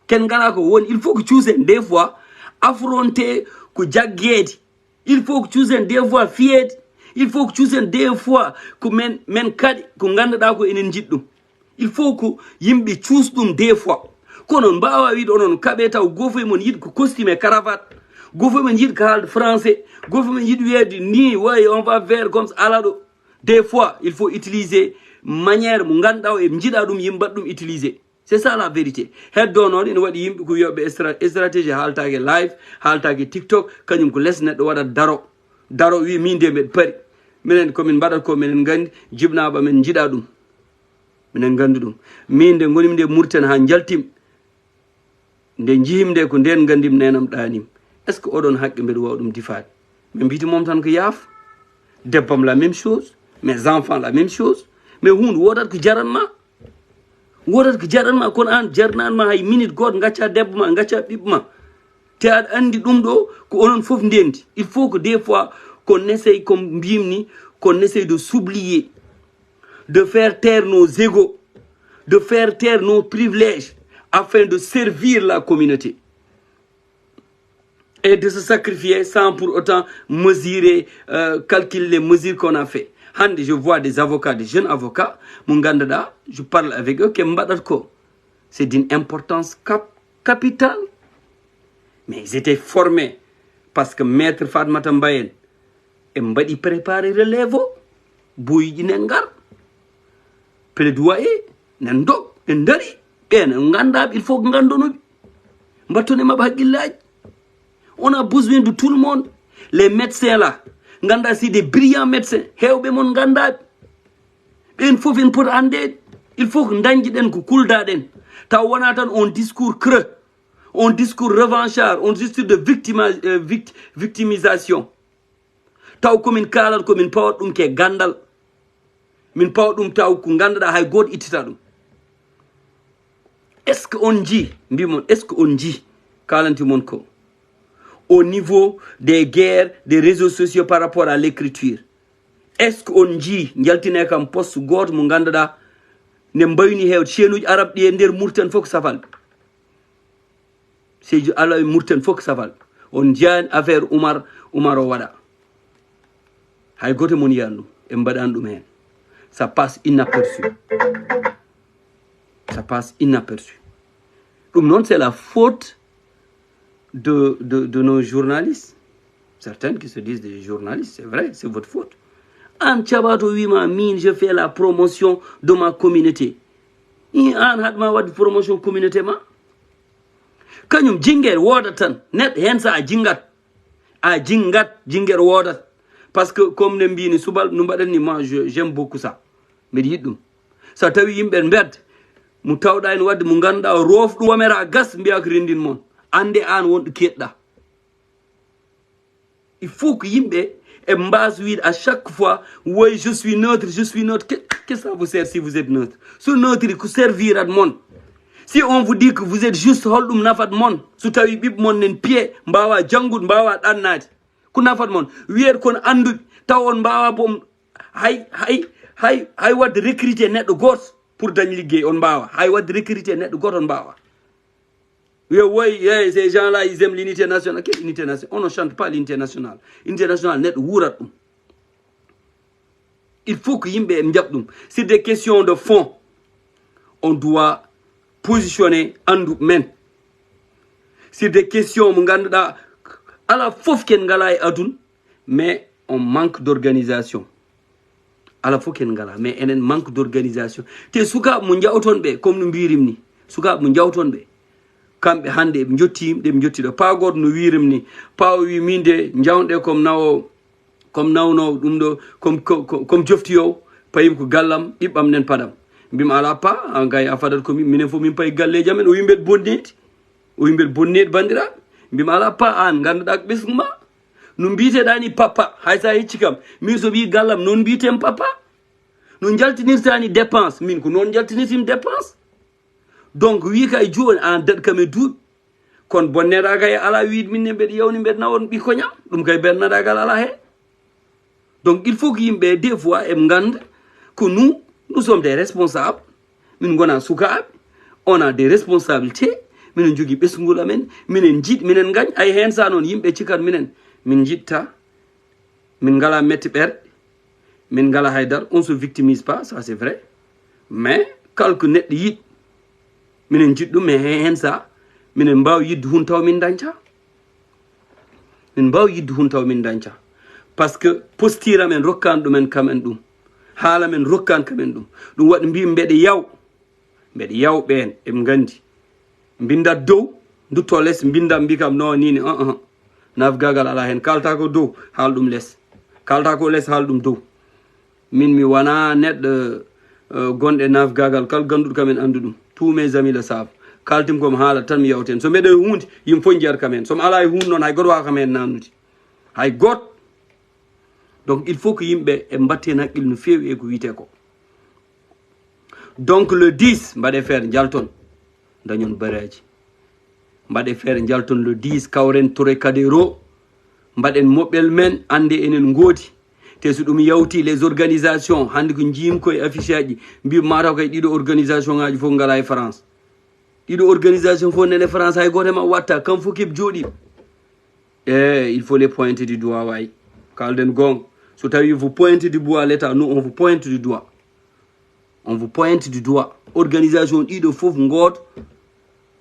Ken ngala ko woni, il faut que cuusen des fois affronter ko jaggeede. Il faut que cuusen des fois fiyeede. Il faut que cuusen des fois ko men, men kaɗi, ko ngannduɗaa ko enen njiɗ ɗum. Il faut que yimɓe cuus ɗum des fois. Kono on mbawa wiide onon kaɓe taw goto e mon yiɗi ko costume e cravate. Goto e mon yiɗi ko haalde français. Goto e mon yiɗi wiyeede ni, way, on va faire comme ça, ala ɗo. Des fois, il faut utiliser manière mo ngannduɗaa o e njiɗa ɗum, yimɓe mbaɗa ɗum utiliser. C'est ça la vérité. Heddo noon ene waɗi yimɓe ko wiyoɓe stra-, stratégie haaltaake live, haaltaake TikTok, kañum ko les neɗɗo waɗat daro. Daro wi min de mbeɗa pari. Minen ko min mbaɗat ko minen nganndi, jibnaaɓe amen njiɗa ɗum. Minen nganndi ɗum. Min de ngonimi nde Murten haa njaltim. Nde njihim nde ko nden ngandim nenam ɗanim. Est-ce que oɗon haqqe mbeɗa wawa ɗum difaade? Min mbiti moom tan ko yaaf. Debbam la même chose, mes enfants la même chose. Mais hunde woodat ko jaran ma. Woodat ko jaran ma, kono an jarnan ma hay minute gooto, ngacca debbo ma, ngacca ɓiɓɓe ma. Te aɗa anndi ɗum ɗo ko onon fof ndendi. Il faut que des fois qu'on essaye, comme mbimni, qu'on essaye de s'oublier, de faire taire nos égos, de faire taire nos privilèges afin de servir la communauté et de se sacrifier sans pour autant mesurer, euh, calculer les mesures qu'on a fait. Hande, je vois des avocats, des jeunes avocats, mo ganduɗa, je parle avec eux, ke mbaɗat ko, c'est d'une importance cap-, capitale. Mais ils étaient formés parce que maître Fatmata Mbayen, en mbaɗi préparer relève o, boyiɗi nen ngar, plaidoyer, nen dog, en dari, ɓen en gandaɓe, il faut que gandonoɓe, mbattone maɓɓe haqqillaaji. On a besoin de tout le monde. Les médecins là, ganda c'est des brillants médecins, hewɓe mon gandaɓe. Ɓen fof en poti andeede. Il faut que dañjiɗen ko kuldaɗen. Taw wona tan on discours creux, on discours revanchard, on discours de victima-, euh, vict-, victimisation. Taw komin kaalat, komin pawat ɗum ke gandal. Min pawa ɗum taw ko ganduɗa hay gooto ittita ɗum. Est-ce que on jii, mbimon, est-ce que on jii, kalanti mon ko, au niveau des guerres, des réseaux sociaux par rapport à l'écriture? Est-ce que on jii, jaltine kam poste gooto mo ganduɗa ne mbayni hewde chaîne uji arabe ɗi e nder Mauritanie fof ko safal? Seydi Alawi Murten fof ko safal. On njiyaani affaire Umar, Umar o waɗa. Hay gooto mon yiyaani ɗum. En mbaɗaani ɗum heen. Ça passe inaperçu. Ça passe inaperçu. Ɗum noon, c'est la faute de, de, de nos journalistes. Certains qui se disent des journalistes, c'est vrai, c'est votre faute. An caɓato wima, min, je fais la promotion de ma communauté. I an haɗma wadde promotion communauté ma. Kañum jinguere woodat tan. Neɗɗo heen so a jinngat, a jinngat, jinguere woodat. Parce que comme ne mbini subal no mbaɗatni, moi je, j'aime beaucoup ça. Mbiɗa yiɗi ɗum. So tawi yimɓe mbedda mo tawɗa ene wadde mo ngannduɗa o roof ɗum wamera gas, mbiya ko renndin mon. Annde an wonɗo keɗɗa. Il faut que yimɓe e mbas wiide à chaque fois, woy, je suis neutre, je suis neutre. Qu'est-ce que ça vous sert si vous êtes neutre? So neutre ko servirat mon? Si on vous dit que vous êtes juste, holɗum nafat mon? So tawi ɓiɓɓe mon nen piye, mbawa janngude, mbawa ɗannaade, ko nafat mon? Wiyet kon annduɓe, taw on mbawa boom hay, hay, hay, hay wadde recruter neɗɗo gooto pour dañ liggey, on mbawa. Hay wadde recruter neɗɗo gooto on mbawa. Yo, woy, hey, ces gens-là, ils aiment l'unité nationale. Quelle unité nationale? On ne chante pas l'unité nationale. Unité nationale, neɗɗo wuurat ɗum. Il faut que yimɓe en njaɓ ɗum. C'est des questions de fond. On doit positionner anndu men. C'est des questions mo ngannduɗa ala fof ken ngala e aduna, mais on manque d'organisation. Ala fof ken ngala, mais enen manque d'organisation. Te sukaaɓe mo jawton ɓe, comme no mbirim ni, sukaaɓe mo jawton ɓe, kamɓe hannde eɓe jotti yimɓe, ɓe jotti ɗo. Paa gooto no wirim ni, paa o wi min de jawnɗe comme nawo, comme nawno ɗum ɗo, comme, ko, ko, comme joftiyowo, payim ko gallam, ɓiɓɓam nen padam. Mbimi ala paa, an kay a fadat ko min, minen fof min payi galleeji amen. O wi mbeɗa bonneede, o wi mbeɗa bonneede banndiraaɓe. Mbimi ala paa, an ngannduɗaa ko ɓesngu ma. No mbiteɗa ni papa, hay sa hecci kam, min so wi gallam, noon mbiten papa. No jaltinirta ni dépense, min ko noon jaltinirtim dépense. Donc wi kay jooni an daɗ kam e duuɓi. Kono bonneɗa kay ala wiide min ne mbeɗa yawni mbeɗa nawon ɓikkoñam, ɗum kay bennaɗagal ala heen. Donc il faut que yimɓe des fois eɓe ngannda ko nous, nous sommes des responsables. Min ngona sukaaɓe, on a des responsabilités. Minen jogii ɓesngol amen, minen njiɗ, minen ngañ. Ay heen sa noon yimɓe cikkat minen, min njiɗta, min ngala metti ɓerɗe, min ngala haydara, on se victimise pas, ça c'est vrai. Mais kala ko neɗɗo yiɗ, minen njiɗ ɗum, mais heen sa minen mbaawi yiɗde hun taw min dañta. Min mbaawi yiɗde hun taw min dañta. Parce que posture amen rokkaani ɗumen kamen ɗum. Haala men rokkaani kamen ɗum. Ɗum waɗi mbi mbeɗa yaw. Mbeɗa yaw ɓeen, eɓe nganndi. Mbindat dow, ndutto les, mbindat mbi kam no ni ni, uh, uh. Naafgaagal ala heen. Kalta ko dow, haal ɗum les. Kalta ko les, haal ɗum dow. Min mi wona neɗɗo, uh, gonɗo e naafgaagal, kala gannduɗo kam en anndu ɗum. Tous mes amis le savent. Kaltim ko mi haala tan mi yawten. So mbeɗa e huunde, yim fof njiyat kam heen. So mi ala e huunde noon, hay gooto waawa kam heen naannude. Hay gooto. Donc il faut que yimɓe e mbatten haqqille no feewi e ko wiyetee ko. Donc le dix, mbaɗe feere njalton, dañon baraaji. Mbaɗe feere njalton le dix, kawren Touré Kadero, mbaɗen moɓɓel men, annde enen ngoodi. Te so ɗum yawti, les organisations, hannde ko njiimi ko e affiche aji, mbi mataw kay ɗiɗo organisation ngaji fof ngala e France. Ɗiɗo organisation fof nene France, hay gooto e maɓɓe watta, kam fof keɓe jooɗi. E il faut les pointer du doigt, waay. Kalden goonga. So tawi vous pointez du doigt l'État, nous on vous pointe du doigt. On vous pointe du doigt. Organisation ɗiɗo fof ngoot,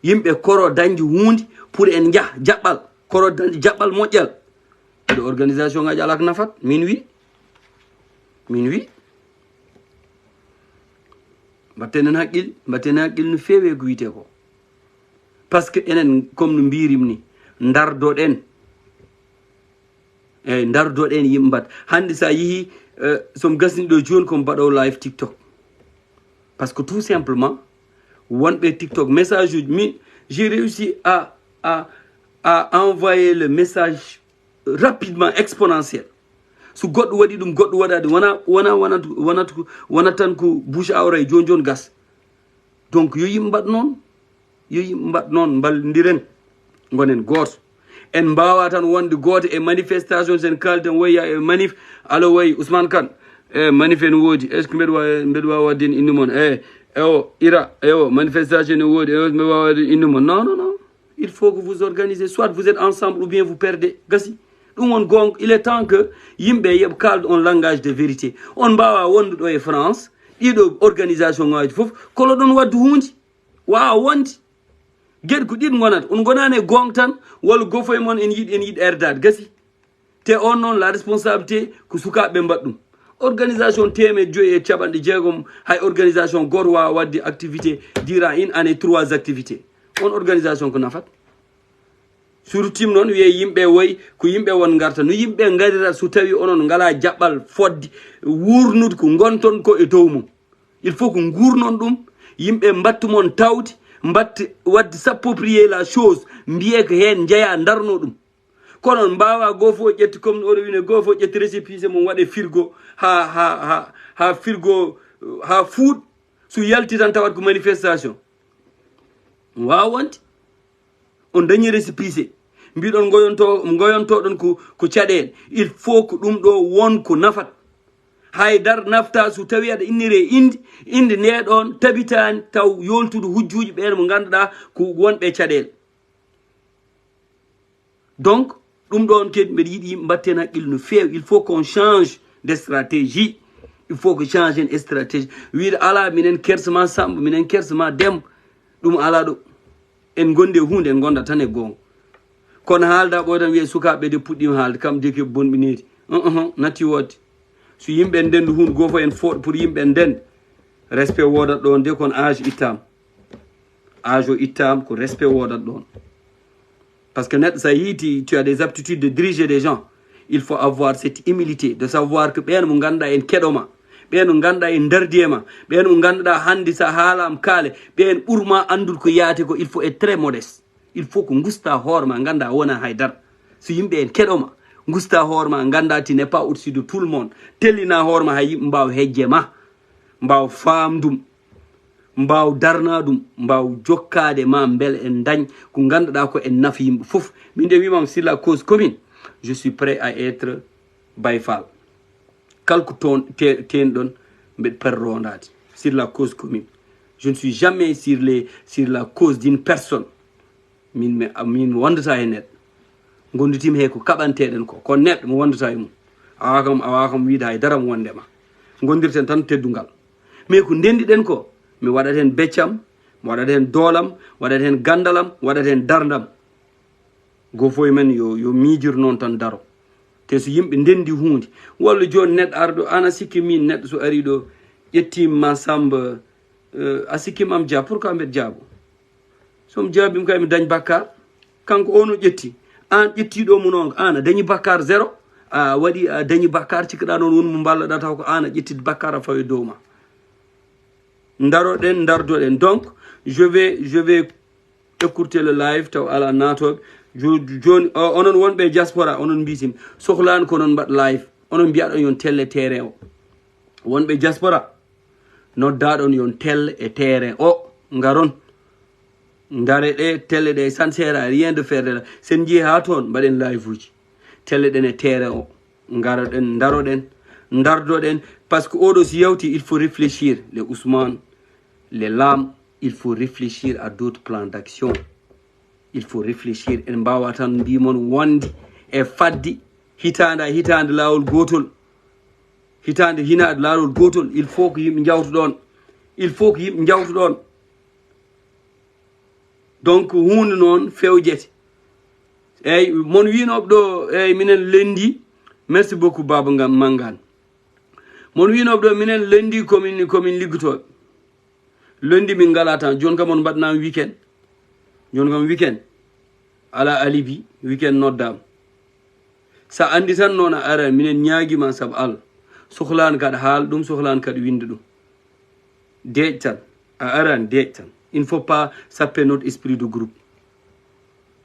yimɓe koro dañde huunde pour en njah jaɓɓal, koro dañde jaɓɓal moƴƴal. Ɗiɗo organisation ngaji alaa ko nafat, min wi. Min wi. Mbatten en haqqil, mbatten en haqqil no feewi e ko wiyetee ko. Parce que enen, comme no mbirim ni, ndardoɗen. Eyyi, ndardoɗen yimɓe mbaɗa. Hannde sa yeehi, eh, somi gasni ɗo jooni ko mbaɗo live TikTok. Parce que tout simplement, wonɓe TikTok, message uji, min, j'ai réussi à, à, à envoyer le message rapidement, exponentiel. So goɗɗo waɗi ɗum, goɗɗo waɗaɗi, wona, wona, wona, wona, wona tan ko bouche à oreille, joni joni gas. Donc yo yimɓe mbaɗ noon, yo yimɓe mbaɗ noon, mballondiren, ngonen gooto. En mbaawa tan wonde gooto e manifestation, sen kaalten woyya e manif, alo woyi Ousmane Kane, e manif ene woodi, est ce que mbeɗa waawi, mbeɗa waawi waɗde heen innde mon? E, ewo, ira, ewo, manifestation ene woodi, ewo, mbeɗa waawi waɗde heen innde mon? Non, non, non. Il faut que vous organisez, soit vous êtes ensemble ou bien vous perdez. Gasi. Ɗum won goonga, il est temps que yimɓe yoɓe kaalda on langage de vérité. On mbaawa wonde ɗo e France, ɗiɗo organisation ngaji fof, koloɗon waɗde huunde. Waawa wonde. Geɗe ko ɗiɗi ngonata. On ngonaani e goonga tan, walla gofo e mon en yiɗi, en yiɗi erdaade. Gasi. Te on noon, la responsabilité ko sukaaɓe ɓe mbaɗa ɗum. Organisation teemeɗɗe joyi e capanɗe jeegom, hay organisation gooto waawa waɗde activité durant une année, trois activités. On organisation ko nafat? Surtout noon wiye yimɓe woy ko yimɓe won ngarta. No yimɓe ngarira so tawi onon ngala jaɓɓal fodde wuurnude ko ngonton ko e dow mum? Il faut ko nguurnon ɗum, yimɓe mbattu mon tawde, mbatte waɗde s'approprier la chose, mbiye ko heen njeya, ndarno ɗum. Kono on mbaawa goo fof ƴetti, comme no oɗo wine, goo fof ƴetti récépissé mum waɗe frigo, ha, ha, ha, ha frigo, ha fuuɗ, so yalti tan tawat ko manifestation. Waawa wonde. On dañi récépissé. Mbiɗon ngoyonto, ngoyontoɗon ko, ko caɗeele. Il faut ko ɗum ɗo won ko nafat. Haydara nafta so tawi aɗa innire inde, inde nde ɗon tabitaani taw yoltude hujjuuji ɓeen mo ngannduɗaa ko wonɓe caɗeele. Donc, ɗum ɗon kadi mbeɗa yiɗi yimɓe mbatten haqqille no feewi. Il faut qu'on change de stratégie. Il faut que change en stratégie. Wiide alaa, minen kersa ma Samba, minen kersa ma Demba. Ɗum alaa ɗo. En ngondi e huunde, en ngonda tan e goonga. Kono haalda ɓoy tan wiye sukaaɓe de puɗɗiima haalde, kam de keɓe bonɓineede. Uh-uh, natti woodde. So yimɓe ndendu huunde goo fof en fooɗ pour yimɓe ndenda. Respect woodat ɗon de, kono âge ittaama. Âge o ittaama, ko respect woodat ɗon. Parce que neɗɗo, sa yii ti, tu as des aptitudes de diriger des gens, il faut avoir cette humilité de savoir que ɓeen mo ngannduɗaa en keɗo ma, ɓeen mo ngannduɗaa en ndardi e ma, ɓeen mo ngannduɗaa hannde sa haalaama kaale, ɓeen ɓur ma anndude ko yaate ko, il faut être très modeste. Il faut ko ngusta hoore ma, ngannda wona hay dara. So yimɓe en keɗo ma, ngusta hoore ma, ngannda tu n'es pas au-dessus de tout le monde. Tellina hoore ma hay yimɓe mbaawa hejje ma, mbaawa faamdum, mbaaw darna ɗum, mbaaw jokkaade ma mbele en dañ ko ngannduɗaa ko en nafa yimɓe fof. Min de wimam sur la cause commune, je suis prêt à être Baye Fall. Kala ko toon te-, teen ɗon, mbeɗa pari rondaade sur la cause commune. Je ne suis jamais sur les, sur la cause d'une personne. Min mi, min mi wondata e neɗɗo. Gonditima he ko kaɓanteɗen ko. Kono neɗɗo mo wondata e mum. Awa kam, awa kam wiide hay dara mo wonde ma. Gondirten tan teddungal. Mais ko ndendiɗen ko, mi waɗat hen beccam, mi waɗat hen doolam, mi waɗat hen gandalam, mi waɗat hen darndam. Goo fof e men yo, yo miijir noon tan daro. Te so yimɓe ndendi huunde, walla jooni neɗɗo ara ɗo, an a sikki min neɗɗo so ari ɗo, ƴettiima ma Samba, eh, a sikki ma am Dia, pourquoi mbeɗa jaabo? So mi jaabiima kay mi dañ bakkaar. Kanko o no ƴetti. Aan ƴettiiɗo mo noon, aan a dañi bakkaar zéro. A waɗi, a dañi bakkaar, cikkaɗaa noon won mo mballaɗaa taw ko aan a ƴetti bakkaar a fawi dow ma. Ndaroɗen, ndardoɗen. Donc, je vais, je vais écouter le live taw alaa naatooɓe. Jo-, jooni, o-, onon wonɓe e diaspora, onon mbiitin. Sohlaani ko noon mbaɗ live. Onon mbiyaɗon yon telle terrain o. Wonɓe diaspora, noddaɗon yon telle e terrain o. Ngaron. Ngare ɗe telle ɗe, ça ne sert à rien de faire de la. Sen njiye ha toon, mbaɗen live uji. Telle ɗen e terrain o. Ngaroɗen, ndaroɗen, ndardoɗen. Parce que oɗo si yawti, il faut réfléchir. Les Ousmane, les Lam, il faut réfléchir à d'autres plans d'action. Il faut réfléchir. En mbawa tan mbimon wondi e faddi, hitande e hitande laawol gotol. Hitande hinade laawol gotol. Il faut ko yimɓe njawtuɗon. Il faut ko yimɓe njawtuɗon. Donc, hunde noon fewjete. Eyyi, mon winoɓe ɗo, eyyi, minen lendi. Merci beaucoup, Baba Ngam Mangan. Mon winoɓe ɗo, minen lendi komin, komin liggotooɓe. Lundi min ngala tan. Joni kam on mbaɗnama weekend. Joni kam weekend. Ala alibi, weekend noddama. Sa andi tan noon a ara, minen ñaagima sabu Allah. Sohlani kaɗa haal ɗum, sohlani kaɗa winde ɗum. Deeƴ tan. A aran, deeƴ tan. Il ne faut pas saper notre esprit de groupe.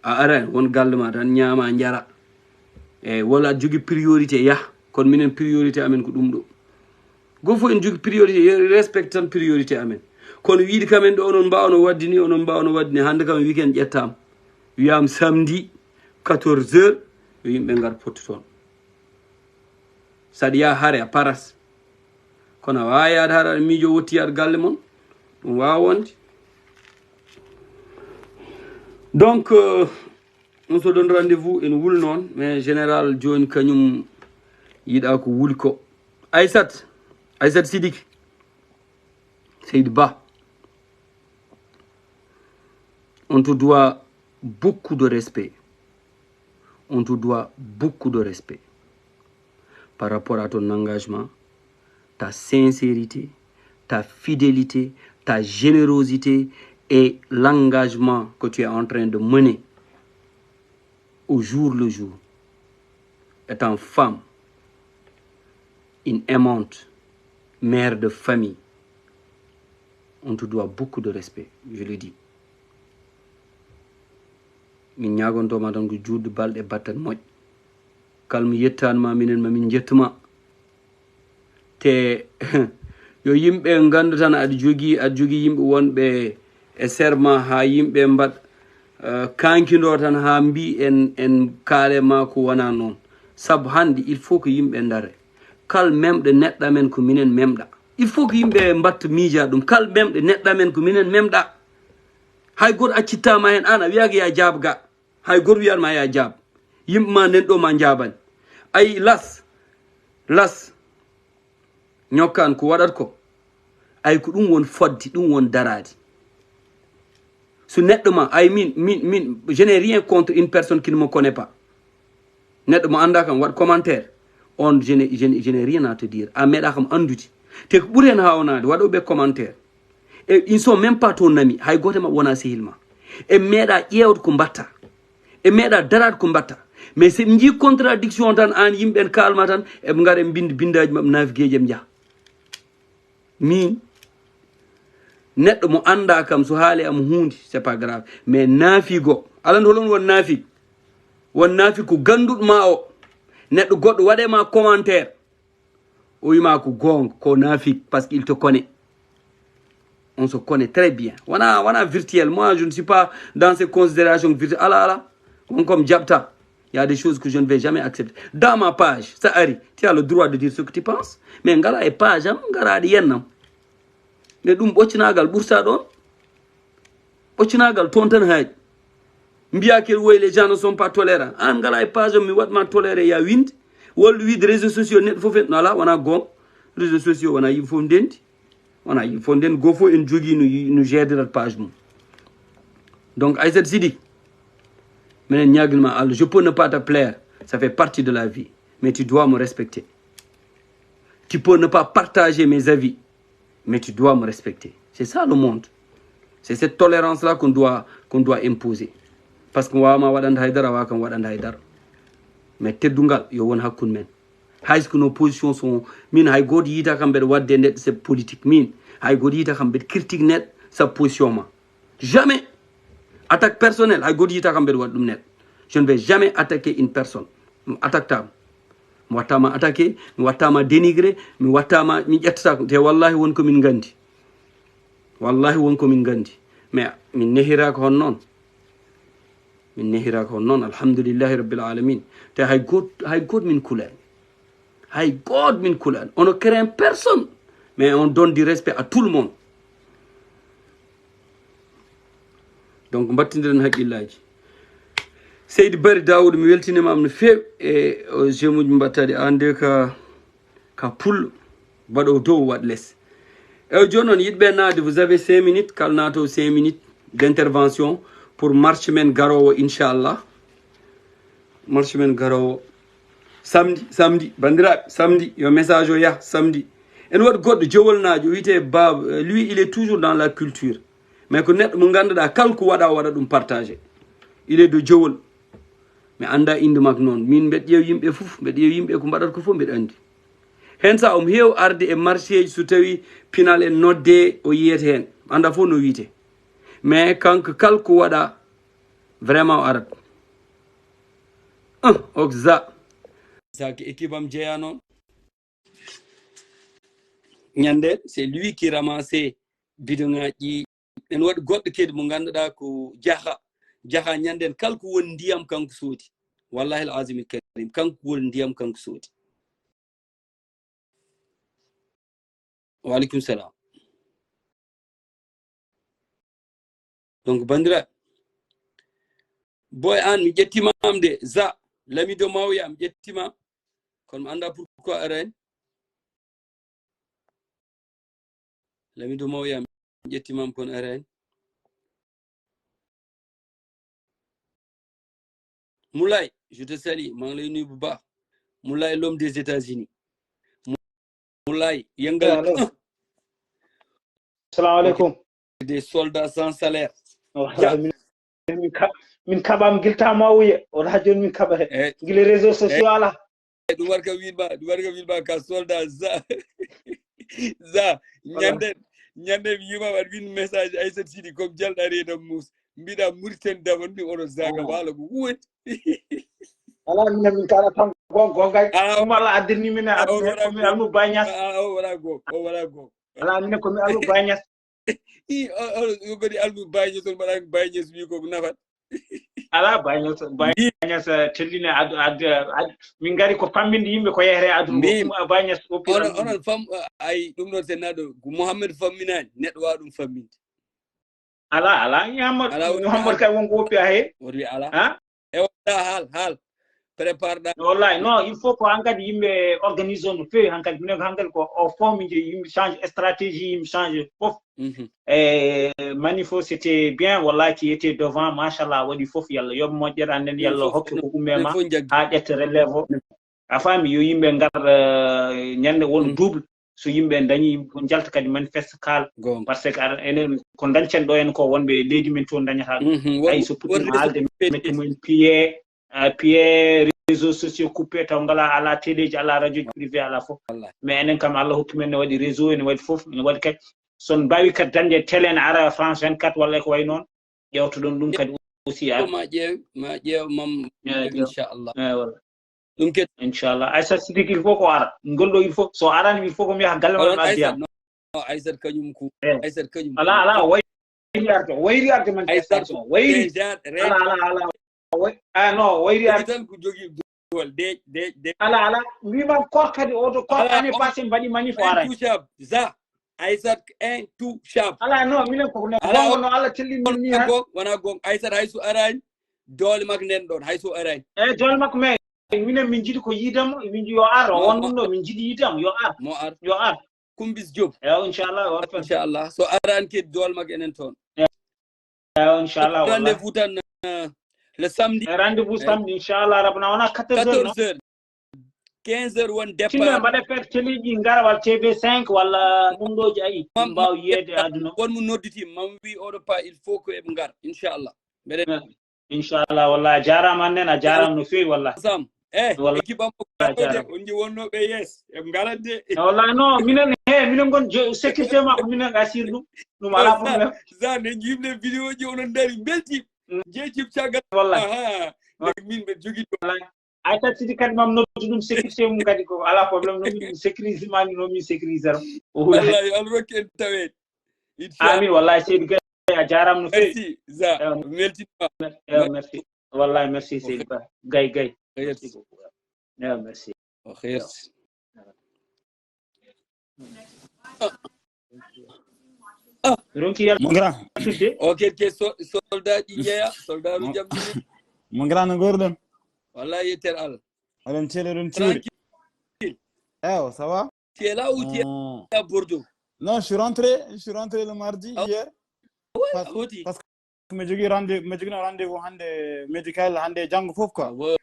A aran, won galle ma tan, ñaama, njara. Eyyi, walla aɗa jogui priorité, yah. Kono minen priorité amen ko ɗum ɗo. Goo fof en jogui priorité, yo respecte tan priorité amen. Kono wiide kamen ɗo onon mbawno wadde ni, onon mbawno wadde ni, hande kam weekend ƴettama. Wiyama samedi, quatorze heures, yo yimɓe ngar potte toon. Saɗa yaha hare a paras. Kono a wawa yaade hare aɗa miijo wotti yaade galle mon. Ɗum wawa wonde. Donc, euh, on se donne rendez-vous, en wul noon, mais général joni kañum yiɗa ko wuli ko. Aysat, Aysat Sidiki, Seydi Ba, on te doit beaucoup de respect. On te doit beaucoup de respect par rapport à ton engagement, ta sincérité, ta fidélité, ta générosité et l'engagement que tu es en train de mener au jour le jour. Étant femme, une aimante, mère de famille, on te doit beaucoup de respect, je le dis. Min ñagontoma tan ko juutde balɗe battat moƴƴ. Kala mo yettani ma, minen ma min jettuma. Te yo yimɓe ngandu tan aɗa jogii, aɗa jogii yimɓe wonɓe e serma ha yimɓe mbaɗ, eh, kankindo tan ha mbi en, en kaale ma ko wona noon. Sabu hande il faut que yimɓe ndare. Kal memɗo neɗɗo amen ko minen memɗa. Il faut que yimɓe mbatta miija ɗum. Kal memɗo neɗɗo amen ko minen memɗa. Hay goto accittama hen, an a wiyaka ya jaab ga. Hay goto wiyatma ya jaab. Yimɓe ma nen ɗo ma jaabani. Ay las, las. Ñokkan ko waɗat ko. Ay ko ɗum won fodde, ɗum won daraade. So neɗɗo ma, ay min, min, min, je n'ai rien contre une personne qui ne me connaît pas. Neɗɗo mo annda kam, waɗ commentaire. On, je n'ai, je n'ai, je n'ai rien à te dire. A meeɗa kam anndude. Te ko ɓuri hen hawnaade, waɗoɓe commentaire. E, ils sont même pas ton ami. Hay gooto e maɓɓe wona sehil ma. E meeɗa ƴeewde ko mbatta. E meeɗa daraade ko mbatta. Mais so ɓe njii contradiction tan, an yimɓe en kaalma tan, eɓe ngara e mbindi bindaaji maɓɓe, naafigeeji eɓe njaha. Min, neɗɗo mo annda kam, so haali am huunde, c'est pas grave. Mais naafigo, aɗa anndi holon won naafik? Won naafik ko gannduɗo ma o. Neɗɗo goɗɗo waɗe ma commentaire. O wima ko goonga, ko naafik, parce qu'il te connaît. On se connaît très bien. Wona, wona virtuel. Moi, je ne suis pas dans ces considérations virtuelles. Ala, ala. On comme jaɓta. Il y a des choses que je ne vais jamais accepter. Dans ma page, ça arrive. Tu as le droit de dire ce que tu penses. Mais ngala e page am, ngara aɗa yennam. Mais ɗum ɓoccinagal ɓurta ɗon. Ɓoccinagal toon tan haaɗi. Mbiya kel woy, les gens ne sont pas tolérants. An ngala e page am, mi waɗma toléré ya winde. Walla wiide réseaux sociaux neɗɗo fof en, ala, wona goonga. Réseaux sociaux wona yimɓe fof ndendi. Wona yimɓe fof nden, goo fof en jogii no yi-, no jeedirat page mum. Donc, Aïssata Sidiki, minen ñaaginma Allah, je peux ne pas te plaire, ça fait partie de la vie, mais tu dois me respecter. Tu peux ne pas partager mes avis, mais tu dois me respecter. C'est ça le monde. C'est cette tolérance-là qu'on doit, qu'on doit imposer. Parce que mi waawma waɗande haydara, a waawaa kam waɗande haydara. Mais teddungal yo won hakkunde men. Hay so que nos positions sont, min hay gooto yiita kam mbeɗa waɗde neɗɗo c'est politique. Min hay gooto yiita kam mbeɗa critique neɗɗo sa position ma. Jamais. Attaque personnelle, hay gooto yiita kam mbeɗa waɗa ɗum neɗɗo. Je ne vais jamais attaquer une personne. Mi attaque taam. Mi wattaama attaqué, mi wattaama dénigré, mi wattaama, mi ƴettataako. Te wallahi won ko min nganndi. Wallahi won ko min nganndi. Mais min nehiraaka hon noon. Min nehiraaka hon noon. Alhamdulillahi Rabbil Alamin. Te hay goot, hay goot min kulaani. Hay goot min kulaani. On ne craint personne. Mais on donne du respect à tout le monde. Donc, mbattindiren haqqillaaji. Seydi Bari Daawuda, mi weltiniima am no feewi e o jemuji mbaɗtaɗi aan de ka, ka pullo, mbaɗo dow waɗ les. E o jooni noon, yiɗɓe naatde, vous avez cinq minutes, kala naato cinq minutes d'intervention pour marche men garoowo, inchallah. Marche men garoowo samedi, samedi, banndiraaɓe, samedi, yo message o yah samedi. Ene waɗi goɗɗo jowolnaajo, o wiyetee Baba, lui, il est toujours dans la culture. Mais ko neɗɗo mo ngannduɗaa, kala ko waɗa, o waɗa ɗum partagé. Il est de Jowol. Mi anndaa innde makko noon. Min mbeɗa ƴeewa yimɓe fof, mbeɗa ƴeewa yimɓe ko mbaɗata ko fof, mbeɗa anndi. Heen sa omo heewi arde e marché ji, so tawi pinal en nodde, o yiyete heen. Annda fof no wiyete. Mais kanko kala ko waɗa, vraiment o arat. Ah, ok, za. Sa ko équipe am jeyaa noon. Ñande, c'est lui qui ramassait bidon ŋaaji ɗi. En waɗi goɗɗo kadi mo ngannduɗaa ko Jaha. Jaha ñanden kala ko woni ndiyam kanko soodi. Wallahi al azim al karim, kanko woni ndiyam kanko soodi. Wa alaikum salam. Donc, banndiraaɓe, Boy An, mi ƴettiima am de, Za, Lamido Mawya, mi ƴettiima. Kono mi anndaa pourquoi arani. Lamido Mawya, mi ƴettiima am kono arani. Moulay, je te salue, maa ngi lay nuyu bu baax. Moulay, l'homme des États-Unis. Moulay, yëngal. Allo. Salam alaikum. Des soldats sans salaire. Wala, min, min ka-, min kaɓam gilta mawuye. Wala jooni min kaɓa he. Eh. Gila réseau sociaux, eh, ala. Eh, ɗum warka wiɗma, ɗum warka wiɗma ka soldat Za. Za, wala. Ñanden, ñanden mi yima waɗ win message Aïssata Sidi comme jalɗa renam mus. Mbiɗa Mauritanie daman mi oɗo zaga wala ko wuwet. Ala, min, min kala tan gon-, gonga. Ah, ɗum Allah addirni min e ah, o aduna wala ko min gom. Almu Bañas. Ah, o wala gom, o wala gom. Ala, min ko mi Almu Bañas. I, o, o, o goni Almu Bañas, on mbaɗa Bañas wi ko nafat. Ala, Bañas, Bañas, eh, tellini ad-, ad-, ad-, min ngari ko famminde yimɓe ko yehre aduna ko. Mbimi, ɗum, ah, Bañas o pira onon, ɗum. Onon fam, ah, ay, ɗum ɗon sennaɗo, ko Mouhamed famminani, neɗɗo wawa ɗum famminde. Ala, ala, Mouhamed, ala, woni Mouhamed ala. Kay wonko woppi a he? Woni ala. Ha? E wonda hal, hal. Prépare ɗa. Wallahi, non, il faut ko hankadi yimɓe organise on no feewi hankadi. Minen ko hankadi ko o fof min je yimɓe change stratégie, yimɓe change fof. Mhm. E manifo, c'était bien, wallahi, qui était devant, machallah, waɗi fof, yalla yoɓ moƴƴere, annen, yalla hokke ko umme ma, ha ƴetta relève o. A faami, yo yimɓe ngar, eh, ñande won double. So yimɓe dañi, yimɓe fof njalta kadi manifeste kaala. Goonga. Par ce que aɗa, enen ko dañcen ɗo en ko wonɓe leydi men to dañata ɗum. Mhm. Won, ay so puɗɗima haalde, mette mumen piye, ah, piye réseaux sociaux coupé, taw ngala, ala téléji, ala radioji privé, ala fof. Wallahi. Mais enen kam Allah hokki men ne waɗi réseau, ene waɗi fof, ene waɗi kadi. Son mbawi kadi dañde télé ne ara France vingt-quatre walla e ko way noon. Ƴewtoɗon ɗum kadi aussi, ah. Ma ƴeew, ma ƴeew, mam, eh, inchallah. Eh, walla. Ɗum kadi. Inchallah. Aïssata Sidiki, il faut ko ara. Ngol ɗo, il faut, so arani, il faut ko mi yaha galle ma, mi addiya. Aïssata, non, Aïssata kañum ko. Eh. Aïssata kañum. Ala, ala, wayri arde, wayri arde manifestation. Wayri. Déjà, ala, ala, ala. Way-, ah, non, wayri arde. Tan ko jogii duwal, de, de, de. Ala, ala. Mbima koor kadi, o to koor, ala, année passée mbaɗi manif o arani. Intouchable. Za. Aïssata intouchable. Ala, non, minen ko ne ala, gonga no Allah tellini min ni, wona ha? Gong, wona gong. Aïssata hay so arani, doole makko nden ɗon, hay so arani. Eh, doole makko, mais minen min jiɗi ko yiidamo, min jiɗi yo ar, o won ɗum ɗo, min jiɗi yiidamo, yo ar. Mo ar. Yo ar. Kumbis Diop. Eyo, inchallah, o ar. Inchallah. So arani kadi doole makko enen toon. Eyo, inchallah, wallahi. Rendez-vous tan, euh, le samedi. Eh, rendez-vous samedi, inchallah, Rabbana, wona quatorze heures, non? Quatorze heures. Quinze heures won départ. Tinno mbaɗa feere télé ji ngara walla T V cinq walla ɗum ɗo ji ayi. Mam-, mbaw yiyeede aduna. Won mo nodditi, mam wi oɗo pa, il faut que eɓe ngar, inchallah. Mbeɗen. Inchallah, wallahi, a jaaraama annen, a jaaraama no feewi, wallahi. Sam, eh, wallahi, équipe am o a jaaraama. On ji wonnoɓe yes, eɓe ngarat de. Eh, wallahi, non, minen, he, minen ngon jo-, sécurité makko, minen assuré ɗum. Ɗum alaa problème. Za, ne yimɓe vidéo ji onon dari, belti. Mm. Jeejim caggal. Wallahi. Aha. Wallahi. Min mbeɗa jogii ɗo. Wallahi. A tati kadi mam noddu ɗum sécurité mum kadi ko ala problème no min sécurisé ma no min sécurisé ram. Wallahi, Allah rokki en taweede. Inchallah. Amin wallahi Seydou Gaye a jarama no feewi. Merci, Za. Weltima. Merci. Wallahi merci Seydou Ba. Gaye Gaye. Merci beaucoup. Merci. O xeerti. Ronki yalla. Mon grand. Tudde. O kelke so- soldat ji jeeya, soldat ru jam. Mon grand no goruɗon? Wallahi yetter Allah. Oɗon celi oɗon cuuri. Tranquille. Ewo, ça va? Tu es là ou tu es Euh, à Bordeaux? Non, je suis rentré, je suis rentré le mardi Ah. hier. Ouais, Parce- Hoti. Mi jogi rendez mi jogi rendez-vous hande médical hande janngo fof quoi. Ouais.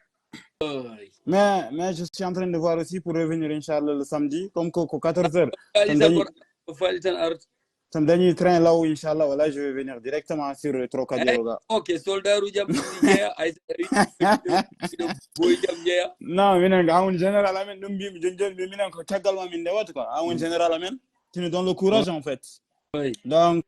Mais mais je suis en train de voir aussi pour revenir inchallah le samedi comme que ko quatorze heures. Faali Tan tan dañi- ko- faali tan arta. Tan dañi train law inchallah wala je vais venir directement sur trois kadi ga. Ok, soldat ru jam ɗi jeeya, ay boy jam jeeya. Non, minen ko an woni général amen ɗum mbimi joni joni mbi minen ko caggal ma min ndewata quoi. An woni général amen. Tu nous donnes le courage en fait. Oui. Donc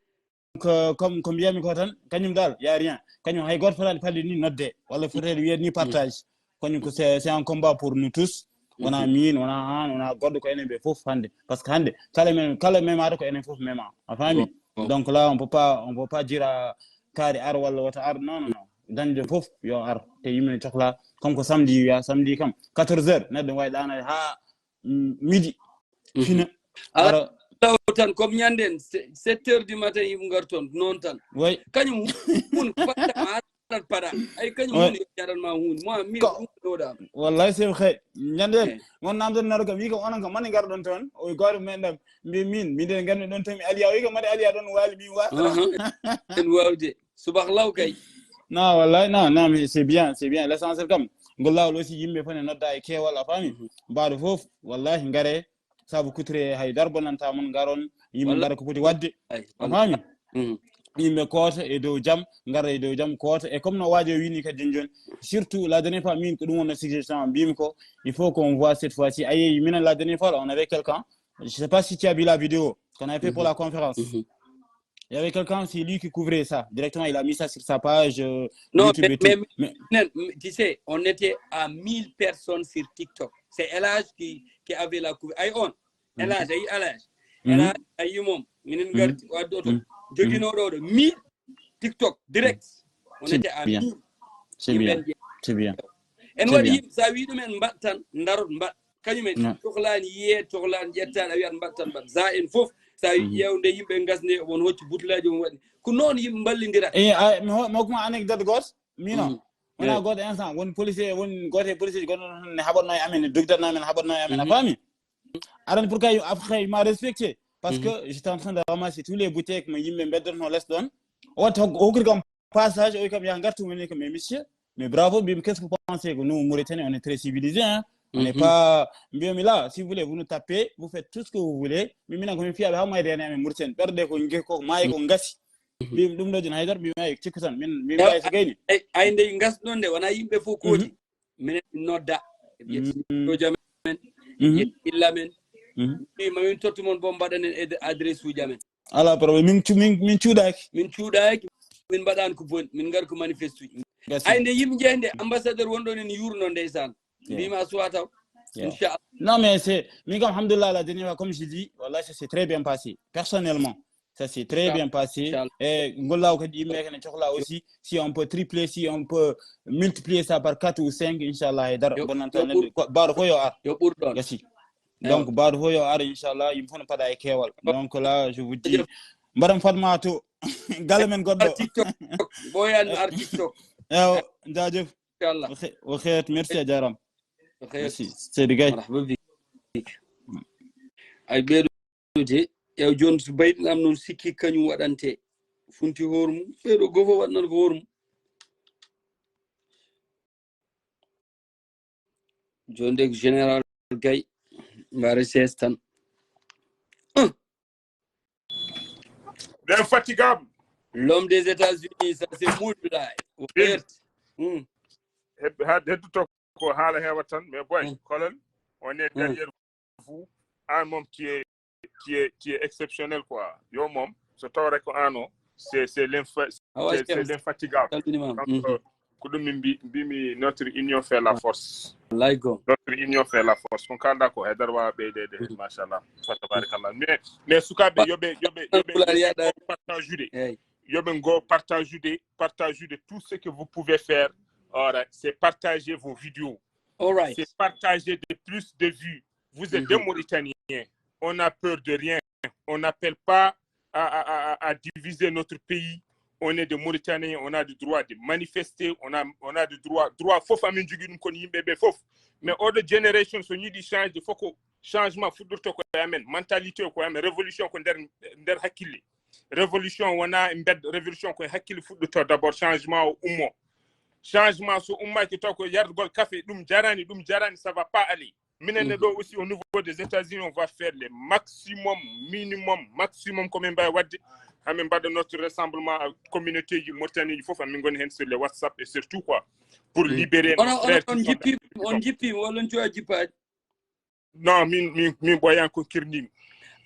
euh, comme ko mbiyami ko tan kañum dal y a rien. Kañum hay goto fotani falde ni nodde walla fotede wiyede ni partage. Kañum ko c'est c'est un combat pour nous tous. Wona min wona an wona goɗɗo ko enen ɓe fof hande parce que hande kala men kala memaɗo ko enen fof mema a faami. Donc là on peut pas on peut pas dire à kaari ar walla wota ar non non non dañde fof yo ar te yimɓe ne cohla comme ko samedi wiya samedi kam quatorze heures neɗɗo wawi ɗanade ha midi fina. Ara taw tan comme ñanden sept heures du matin yimɓe ngar toon noon tan. Oui. Kañum hun paɗa arat paɗa ay kañum hun yo jaranma hun moi min ɗum ɗoɗa. Wallahi c'est vrai ñanden on namdon naro kam wi kam onon kam mani ngarɗon toon o goto men ɗam mbi min miden ngarmi ɗon toon mi aliya o wi kam mani aliya ɗon waali min wasa en wawde subah law kay. Non wallahi non non mais c'est bien c'est bien l'essentiel kam ngol lawol aussi yimɓe fof ne nodda e keewal a faami. Mbaɗo fof wallahi ngare sabu kutre hay dara bonanta mon ngaron yimɓe mbaɗa ko poti wadde a faami. Yimɓe koota e dow jam ngara e dow jam koota e comme no waajo wini kadi joni joni surtout la dernière fois min ko ɗum wonno suggestion am mbimi ko il faut qu'on voit cette fois ci ayi minen la dernière fois on avait quelqu'un je sais pas si tu as vu la vidéo qu'on avait fait pour la conférence. Il y avait quelqu'un, c'est lui qui couvrait ça. Directement, il a mis ça sur sa page euh, Non, YouTube mais, et tout. Mais, mais, tu sais, on était à mille personnes sur TikTok. C'est Elage qui, qui avait la couverture. Ayi on, Elage, ayi Elage. Elage, ayi mom. Minen ngarti wadde oto. Joginoɗo oɗo mille TikTok direct. On était à mille. C'est bien. C'est bien. En waɗi yimɓe sa wi ɗumen mbaɗ tan darot mbaɗ. Kañumen cohlani yiye cohlani ƴettaɗe a wiyat mbaɗ tan mbaɗ za en fof sa wi ƴewde yimɓe gasde on hocci butelaji on waɗi ko noon yimɓe mballidira. E mi hokkuma anecdote goto mino wona goto instant won policier won goto e policier ji gonno ne haɓatno e amen ne dogdanno amen haɓatno e amen a faami. Aɗan pour kay après il m'a respecté parce que j'étais en train de ramasser tous les bouteilles mo yimɓe beddatno les ɗon o watta hokkiri kam passage o wi kam yaha gartu woni kam mais monsieur mais bravo mbimi qu'est-ce que vous pensez que nous Mauritanie on est très civilisé hein. On n'est pas mbiyami là si vous voulez vous nous tapez vous faites tout ce que vous voulez mais minen komin fiyaɓe ha mayde hen amen Mauritanie ɓerɗe ko ge ko maayi ko gasi. Mbimi ɗum ɗo joni haydara mbimi ay cikku tan min min mbawi so gayni. Ay nde gasɗon nde wona yimɓe fof kooti minen nodda ƴettiɗo jamen illa men mbima min tottu mon bo mbaɗanen adresse uji amen. Ala problème min cu- min min cuuɗaki. Min cuuɗaki min mbaɗani ko boni min ngar ko manifeste uji. Ay nde yimɓe jeeya nde ambassadeur wonɗon en yurno ndeysaan mbima suwa taw. Inchallah. Non mais c'est min kam alhamdulillah la dernière fois comme je dis wallahi ça s'est très bien passé personnellement. Ça s'est très bien passé. E gollaw kadi yimɓe kene cohla aussi si on peut tripler si on peut multiplier ça par quatre ou cinq inchallah e dara bonnanta neɗɗo baɗo fof yo ar. Yo ɓur ɗon. Gasi. Donc baɗo fof yo ar inchallah yimɓe fof ne paɗa e keewal donc là je vous dis mbaɗam fatma to galle men goɗɗo. TikTok ɓoyan ar TikTok. Ewo jaajëf. Inchallah. O xeet merci a jarama. O xeet. Seydi Gaye. Ay ɓeɗo de ew joni so bayɗinam noon sikki kañum waɗante funti hoore mum ɓeɗo gofo waɗnan ko hoore mum. Joni de général Gaye mbare ses tan. L'infatigable. L'homme des États-Unis ça c'est mood là. Hedduto ko haala heewa tan mais boy colonel on est derrière vous. An moom tu es tu es tu es exceptionnel quoi yo moom so tawre ko an o c'est c'est l'infatigable. ɗum min mbi mbimi, notre union fait la force. Lay go. Notre union fait la force. Ko kalɗa ko, haydara wawa ɓeydeede hen, machallah, fa tabarakallah. Mais mais sukaaɓe, yoɓe yoɓe yoɓe Pulaar yoɓe yaɗa. Partager ude. Hey. Yoɓe ngo partager ude, partager ude tout ce que vous pouvez faire. All right, c'est partager vos vidéos. All right. C'est partager de plus de vues. Vous êtes des Mauritaniens. On n'a peur de rien. On n'appelle pas à, à, à, à diviser notre pays. On est des Mauritaniens, on a le droit de manifester, on a, on a le droit, droit fof amin jogii ɗum, kono yimɓe ɓe fof. Mais oɗo génération so yiɗi change de, fof ko changement fuɗɗorto ko e amen, mentalité ko e amen, révolution ko nder nder hakkille. Révolution wona e mbed, révolution ko e hakkille fuɗɗorto d'abord, changement o ummo. Changement so ummaki taw ko yardugol café, ɗum jarani, ɗum jarani, ça va pas aller. Minen ne ɗo aussi au niveau des États-Unis, on va faire le maximum, minimum, maximum ko min mbawi wadde. Hamin mbaɗa notre rassemblement communauté ji Mauritanie ji fof, amin ngoni hen sur le WhatsApp et surtout quoi, pour libérer nos Onon onon frères on qui sont jippiima, on jippiima walla on cuwa jippaade? Non, min min min ɓoyan ko kirnimi.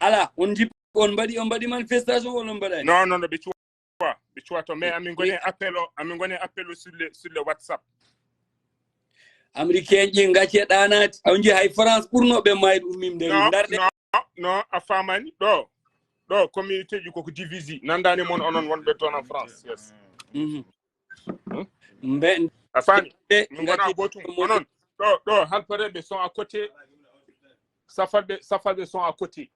Ala, on jippi, on mbaɗi, on mbaɗi manifestation walla on mbaɗani? Non non non, ɓe cuwa, ɓe cuwa to, mais amin ngoni appel o, amin ngoni appel o sur le sur le WhatsApp. Américain ji ngacce ɗanaati. A on jii hay France ɓurno ɓe mayde ummimde. Non Ndarde. Non non, a famani ɗo. Ɗo communauté ji koko divisi, nandani mon onon wonɓe toon en France. Yes. Mhm. Hmm? Mbe A faami? ɓe Min ngona ngati gotum. mo- Onon ɗo ɗo halpareɓe sont à côté. Safalɓe safalɓe sont à côté.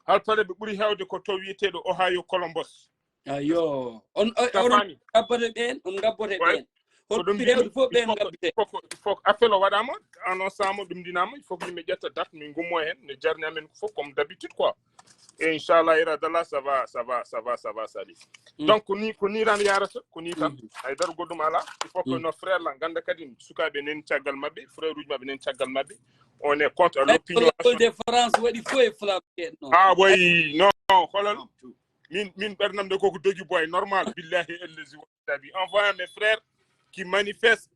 Halpareɓe ɓuri hewde ko to wiyeteɗo Ohio Columbus. Ayo. On on A on faami? Ngabboto ɓeen, on ngabboto Ouais. ɓeen. Ko Hoto ɗum ɓe hewde mbimi, fof il ɓeen faut que- ngabbite. il faut que- il faut que appel o waɗama, annoncama, ɗum ndinama, il faut que yimɓe ƴetta date, min gummo hen, ne jarni amen ko fof comme d'habitude quoi. Et inchallah, ira dalla, ça va, ça va, ça va, ça va, ça va. Mm. Donc ko ni ko ni tan yarata, ko ni tan. Mhm. Haydara goɗɗum ala. Il faut que Mm. nos frères là ganda kadi, sukaɓe nen caggal mabɓe, frère uji mabɓe nen caggal mabɓe. On est contre à Ay, l'opinion Colonel nationale. De France waɗi fof e flamme non? Ah oui, non, holal. Min min ɓernam de koko dogi boy normal, billahi allazi wa tabi. En voyant mes frères qui manifestent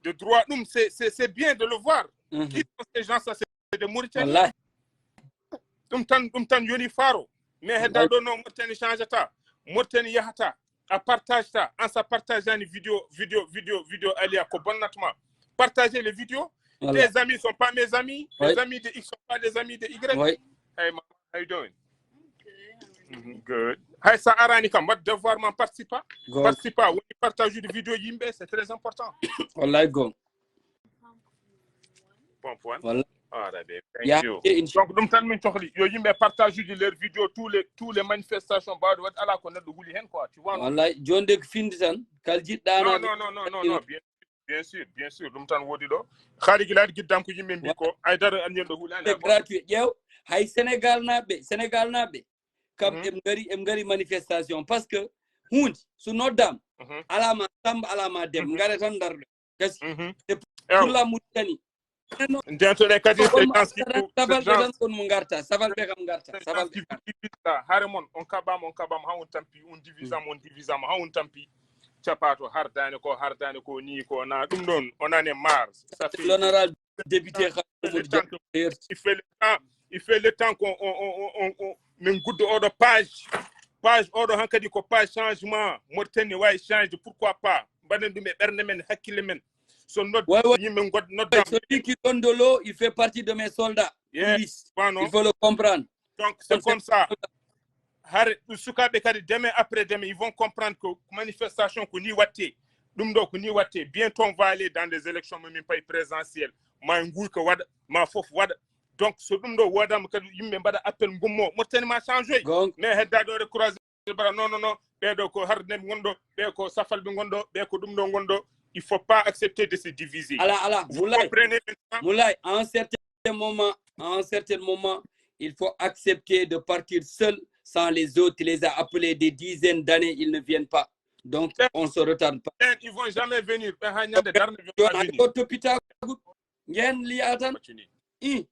de droit, ɗum c'est c'est c'est bien de le voir. Mhm. Qui sont ces gens-là? C'est des Mauritaniens. Wallahi. Ɗum tan ɗum tan yoni faro. Mais hedda ɗo no Mauritanie changeta. Mauritanie yahata. A partage ta, an sa partage ani vidéo vidéo vidéo vidéo Aliya, ko bonnatma. Partagez les vidéos. Wallahi. Tes amis sont pas mes amis. Ouais. Tes amis de X sont pas des amis de Y. Ouais. Hey man, how you doing? Mhm, good. Hay sa arani kam, wat devoir man, participa. Go. Participa, woni partage de vidéo yimɓe, c'est très important. Wallahi go. Bon point. Wallahi. All right, babe. Thank Ya you. e incha- Donc ɗum tan min cohli, yo yimɓe partage uji leurs vidéos, tous les tous les manifestations mbawɗe waɗde, ala ko neɗɗo huuli hen quoi, tu vois. Wallahi, jonde ko finde tan. Kal jiɗɗa Non naade. non non non non non, bien bien sûr, bien sûr, ɗum tan woodi ɗo. Haali gila giddam ko yimɓe mbi ko ay daro an yendo huulani. C'est gratuit. Ƴeew, hay Sénégal naɓe, Sénégal naɓe. Kam Mhm. em ngari, em ngari manifestation parce que hunde so noddama, Mhm. alama Samba, alama Dem, Mhm. ngare tan darde. Kasi. Mhm. C'est Ew. Pour la Mauritanie. Ndentoɗe kadi Ko c'est ma- dans ce qui vous Safalɓe c'est dans tan kon mo ngarta, safalɓe kam ngarta, c'est dans ce qui safalɓe kam. Vous divise là. Hare mon, on kaɓama, on kaɓama, ha on tampi, on divisama, on divisama, ha on tampi. Capato, hardani ko, hardani ko, ni ko, na ɗum ɗon, on en est marre. Ça fait L'honorable député il fait le Khadim temps que- Diop. il fait le temps, il fait le temps qu'on on, on, on, on, min guddo oɗo page, page oɗo hankadi ko page changement, Mauritanie wawi change, pourquoi pas? Mbaɗen ɗum e ɓernde men, hakkille men. So nod Ouais, ouais. Yimɓe god nodda. Celui qui donne de l'eau, il fait partie de mes soldats. Yeah. Iris. Wano. Il faut le comprendre. Donc c'est comme ça. Hare ɗum sukaɓe kadi, demain après demain, ils vont comprendre que manifestation ko ni watte. Ɗum ɗo ko ni watte. Bientôt on va aller dans des élections, mais min pay présidentielles. Ma nguy ko waɗa, ma fof waɗa. Donc so ɗum ɗo wodama kadi, yimɓe mbaɗa appel, gummo, Mauritanie ma change. Gonga. Mais hedda ɗo de croiser bara, non non non, ɓeɗo ko harde gonɗo, ɓe ko safalɓe gonɗo, ɓe ko ɗum ɗo gonɗo. Il faut pas accepter de se diviser. Ala, ala, Vous Moulay, comprenez maintenant? Moulay, à un certain moment, à un certain moment, il faut accepter de partir seul sans les autres. Tu les as appelés des dizaines d'années, ils ne viennent pas. Donc, on se retarde pas. Ɓen, ils vont jamais venir. Ɓe ha ñande darnde ɓe Yo va a venir. ɗo toppitagu, ngen liyatan. Continue. I,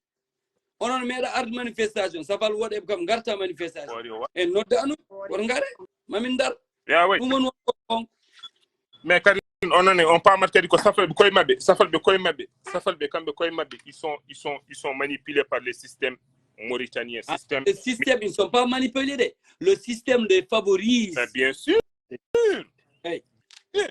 onon meeɗa arde manifestation, safal woɗeɓe kam garta manifestation. Wari o wa- En nodda anu, won ngare, mamin ndar. Ya way. Ɗum woni won. Mais kadi onon ne, on pamat kadi ko safalɓe koye maɓɓe, safalɓe koye maɓɓe, safalɓe kamɓe koye maɓɓe, ils sont, ils sont, ils sont manipulés par le système mauritanien. Ah, Système. Le système, ils ne sont pas manipulés. Le système les favorise. Mais bien sûr. Hey. Yeah.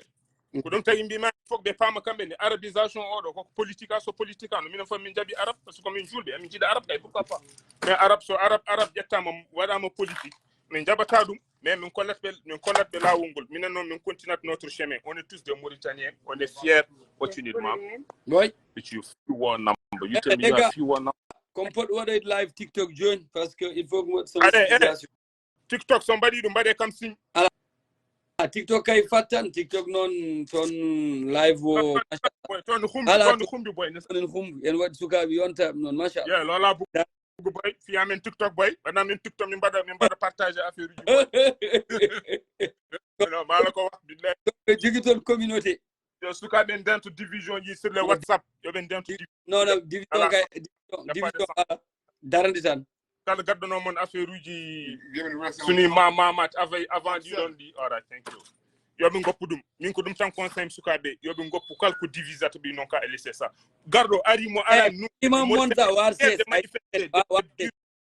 Ko ɗum tagi mbima fof ɓe paama kamɓe ne arabisation oɗo koko politique a so politique a no minen fof min jaɓi arab parce que min julɓe emin jiɗa arab kay pourquoi pas. Mais arab so arab arab ƴettama waɗama politique min jaɓata ɗum. Mais min kollat ɓe min kollat ɓe laawol ngol minen noon min continat notre chemin on est tous des Mauritaniens on est fiers. What you need ma? Boy. Which you few one number you tell me you have few one number. Comme poɗ waɗa live TikTok join parce que il faut que waɗ Allez, eh. TikTok so mbaɗi ɗum mbaɗe kam signe. Ah, TikTok kay fattan TikTok noon toon live o. Toon humbi toon humbi boy. Toon humbi en waɗi sukaaɓe yonta noon machallah. Lola bugu boy fiya men TikTok boy waɗa men TikTok min mbaɗa min mbaɗa partage affaire uji boy. Non mala ko wax billahi. Ɓe jogi toon communauté. Yo sukaaɓe ndento division ji sur le WhatsApp yo ɓe ndento. Non non division kay division ala darande tan. Kala gaddono mon affaire uji suni ma mamat avant avant ɗiɗon ɗi. All right, thank you. Yo ɓe ngoppu ɗum min ko ɗum tan conseil sukaaɓe yo ɓe ngoppu kala ko divisata ɓe non ka e lycée ça garɗo ari mo ala. Imam Monza warse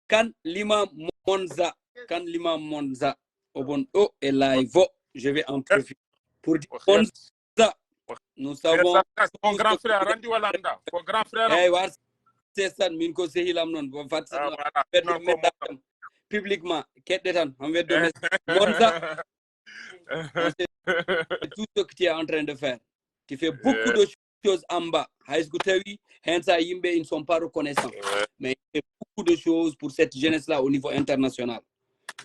kan l'imam Monza kan l'imam Monza obon ɗo e live o je vais en profiter pour dire Monza nous savons mon grand frère randi wala anda ko grand frère. Eyyi warse tan min ko sehilam noon bo fat publiquement keɗɗe tan han weddo Monza. Tout ce que tu es en train de faire tu fais beaucoup de choses en bas hay so ko tawi hen sa yimɓe ils ne sont pas reconnaissants mais il fait beaucoup de choses pour cette jeunesse là au niveau international.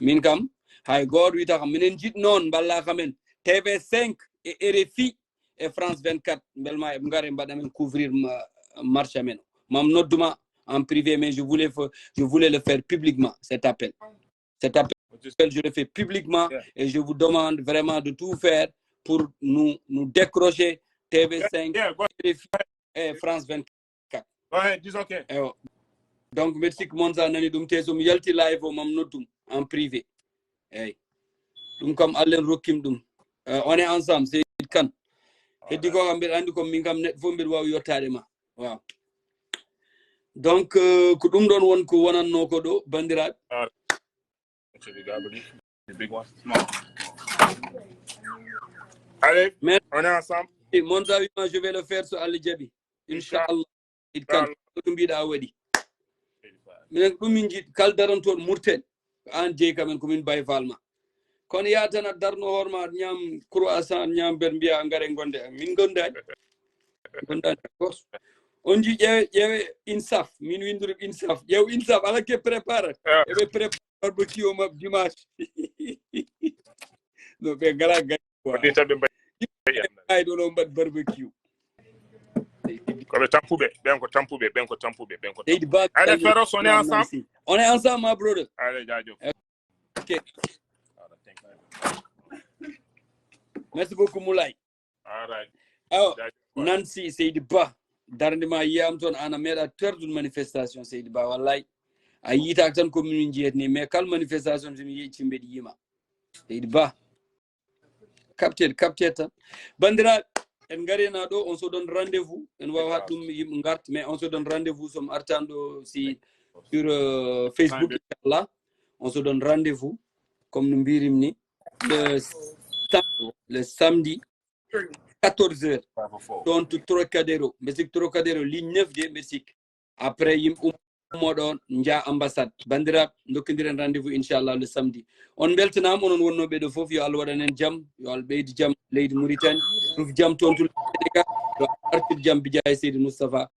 Min kam hay gooto wiyata kam minen jiɗ noon mballa kam en TV cinq e RFI e France vingt-quatre mbelma eɓe ngara e mbaɗa men couvrir marche amen o mam nodduma en privé mais je voulais je voulais le faire publiquement cet appel. Cet appel je le fais publiquement et je vous demande vraiment de tout faire pour nous nous décrocher TV cinq RFI e France vingt-quatre. Ouais, disons que. Ewa. Donc merci ko mon sa nani ɗum te somi yalti live o mam noddum en privé. Eyyi ɗum kam allen rokkim ɗum. On est ensemble c'est kan heddi ko kam mbeɗa andi ko min kam neɗɗo fof mbeɗa wawi yottade ma. Waaw. Donc ko ɗum ɗon won ko wonanno ko ɗo bandiraɓe. Allez, on est ensemble. Mon sa wima je vais le faire so Allah jaɓi inchallah. It kan ko ɗum mbiɗa waɗi minen ko ɗum min jiɗ kala darantoɗo murten ko an jeeyi kam en ko min bay falma. Kono yatana darno hoorema ñaam croissant ñaam ber mbiya ngare gonde min gondani. Gondani goto on ji ƴeewe ƴeewe insaf min windiri insaf ƴeew insaf ala ke prépare eɓe prépare barbecue maɓɓe dimanche. No ɓe ngala gay ay ɗo ɗo mbaɗ barbecue. Koɓe tampuɓe ɓen ko tampuɓe ɓen ko tampuɓe ɓen ko seydi ba allez, féroce on est ensemble. On est ensemble ma brother. Allez, jaajëf. Ok. Merci beaucoup Moulay. All right. Awa Nancy seydi ba darde ma yiyam toon ana meeɗa terdude manifestation seydi ba wallay. A yiytaka tan ko min jiyat ni mais kala manifestation somi yeeƴi mbeɗa yima seydi ba. Capteur capteur tan bandiraɓe en garena ɗo on so ɗon rendez-vous en wawa haɗ ɗum yimɓe garta mais on so ɗon rendez-vous somi artan ɗo si sur Facebook inchallah. On se donne rendez-vous comme no mbirimni le le samedi quatorze heures. Ɗon to Trocadéro mbeɗa sikki Trocadéro ligne neuf de mbeɗa sikki après yimɓe ummo ɗon nja ambassade bandiraɓe dokkidiren rendez-vous inchallah le samedi. On beltanama onon wonnoɓe ɗo foof yo Allah waɗan en jaam yo Allah ɓeydu jaam leydi Mauritanie ruf jaam toon to Sénégal yo Allah artir jaam bijaye seydi Moustapha.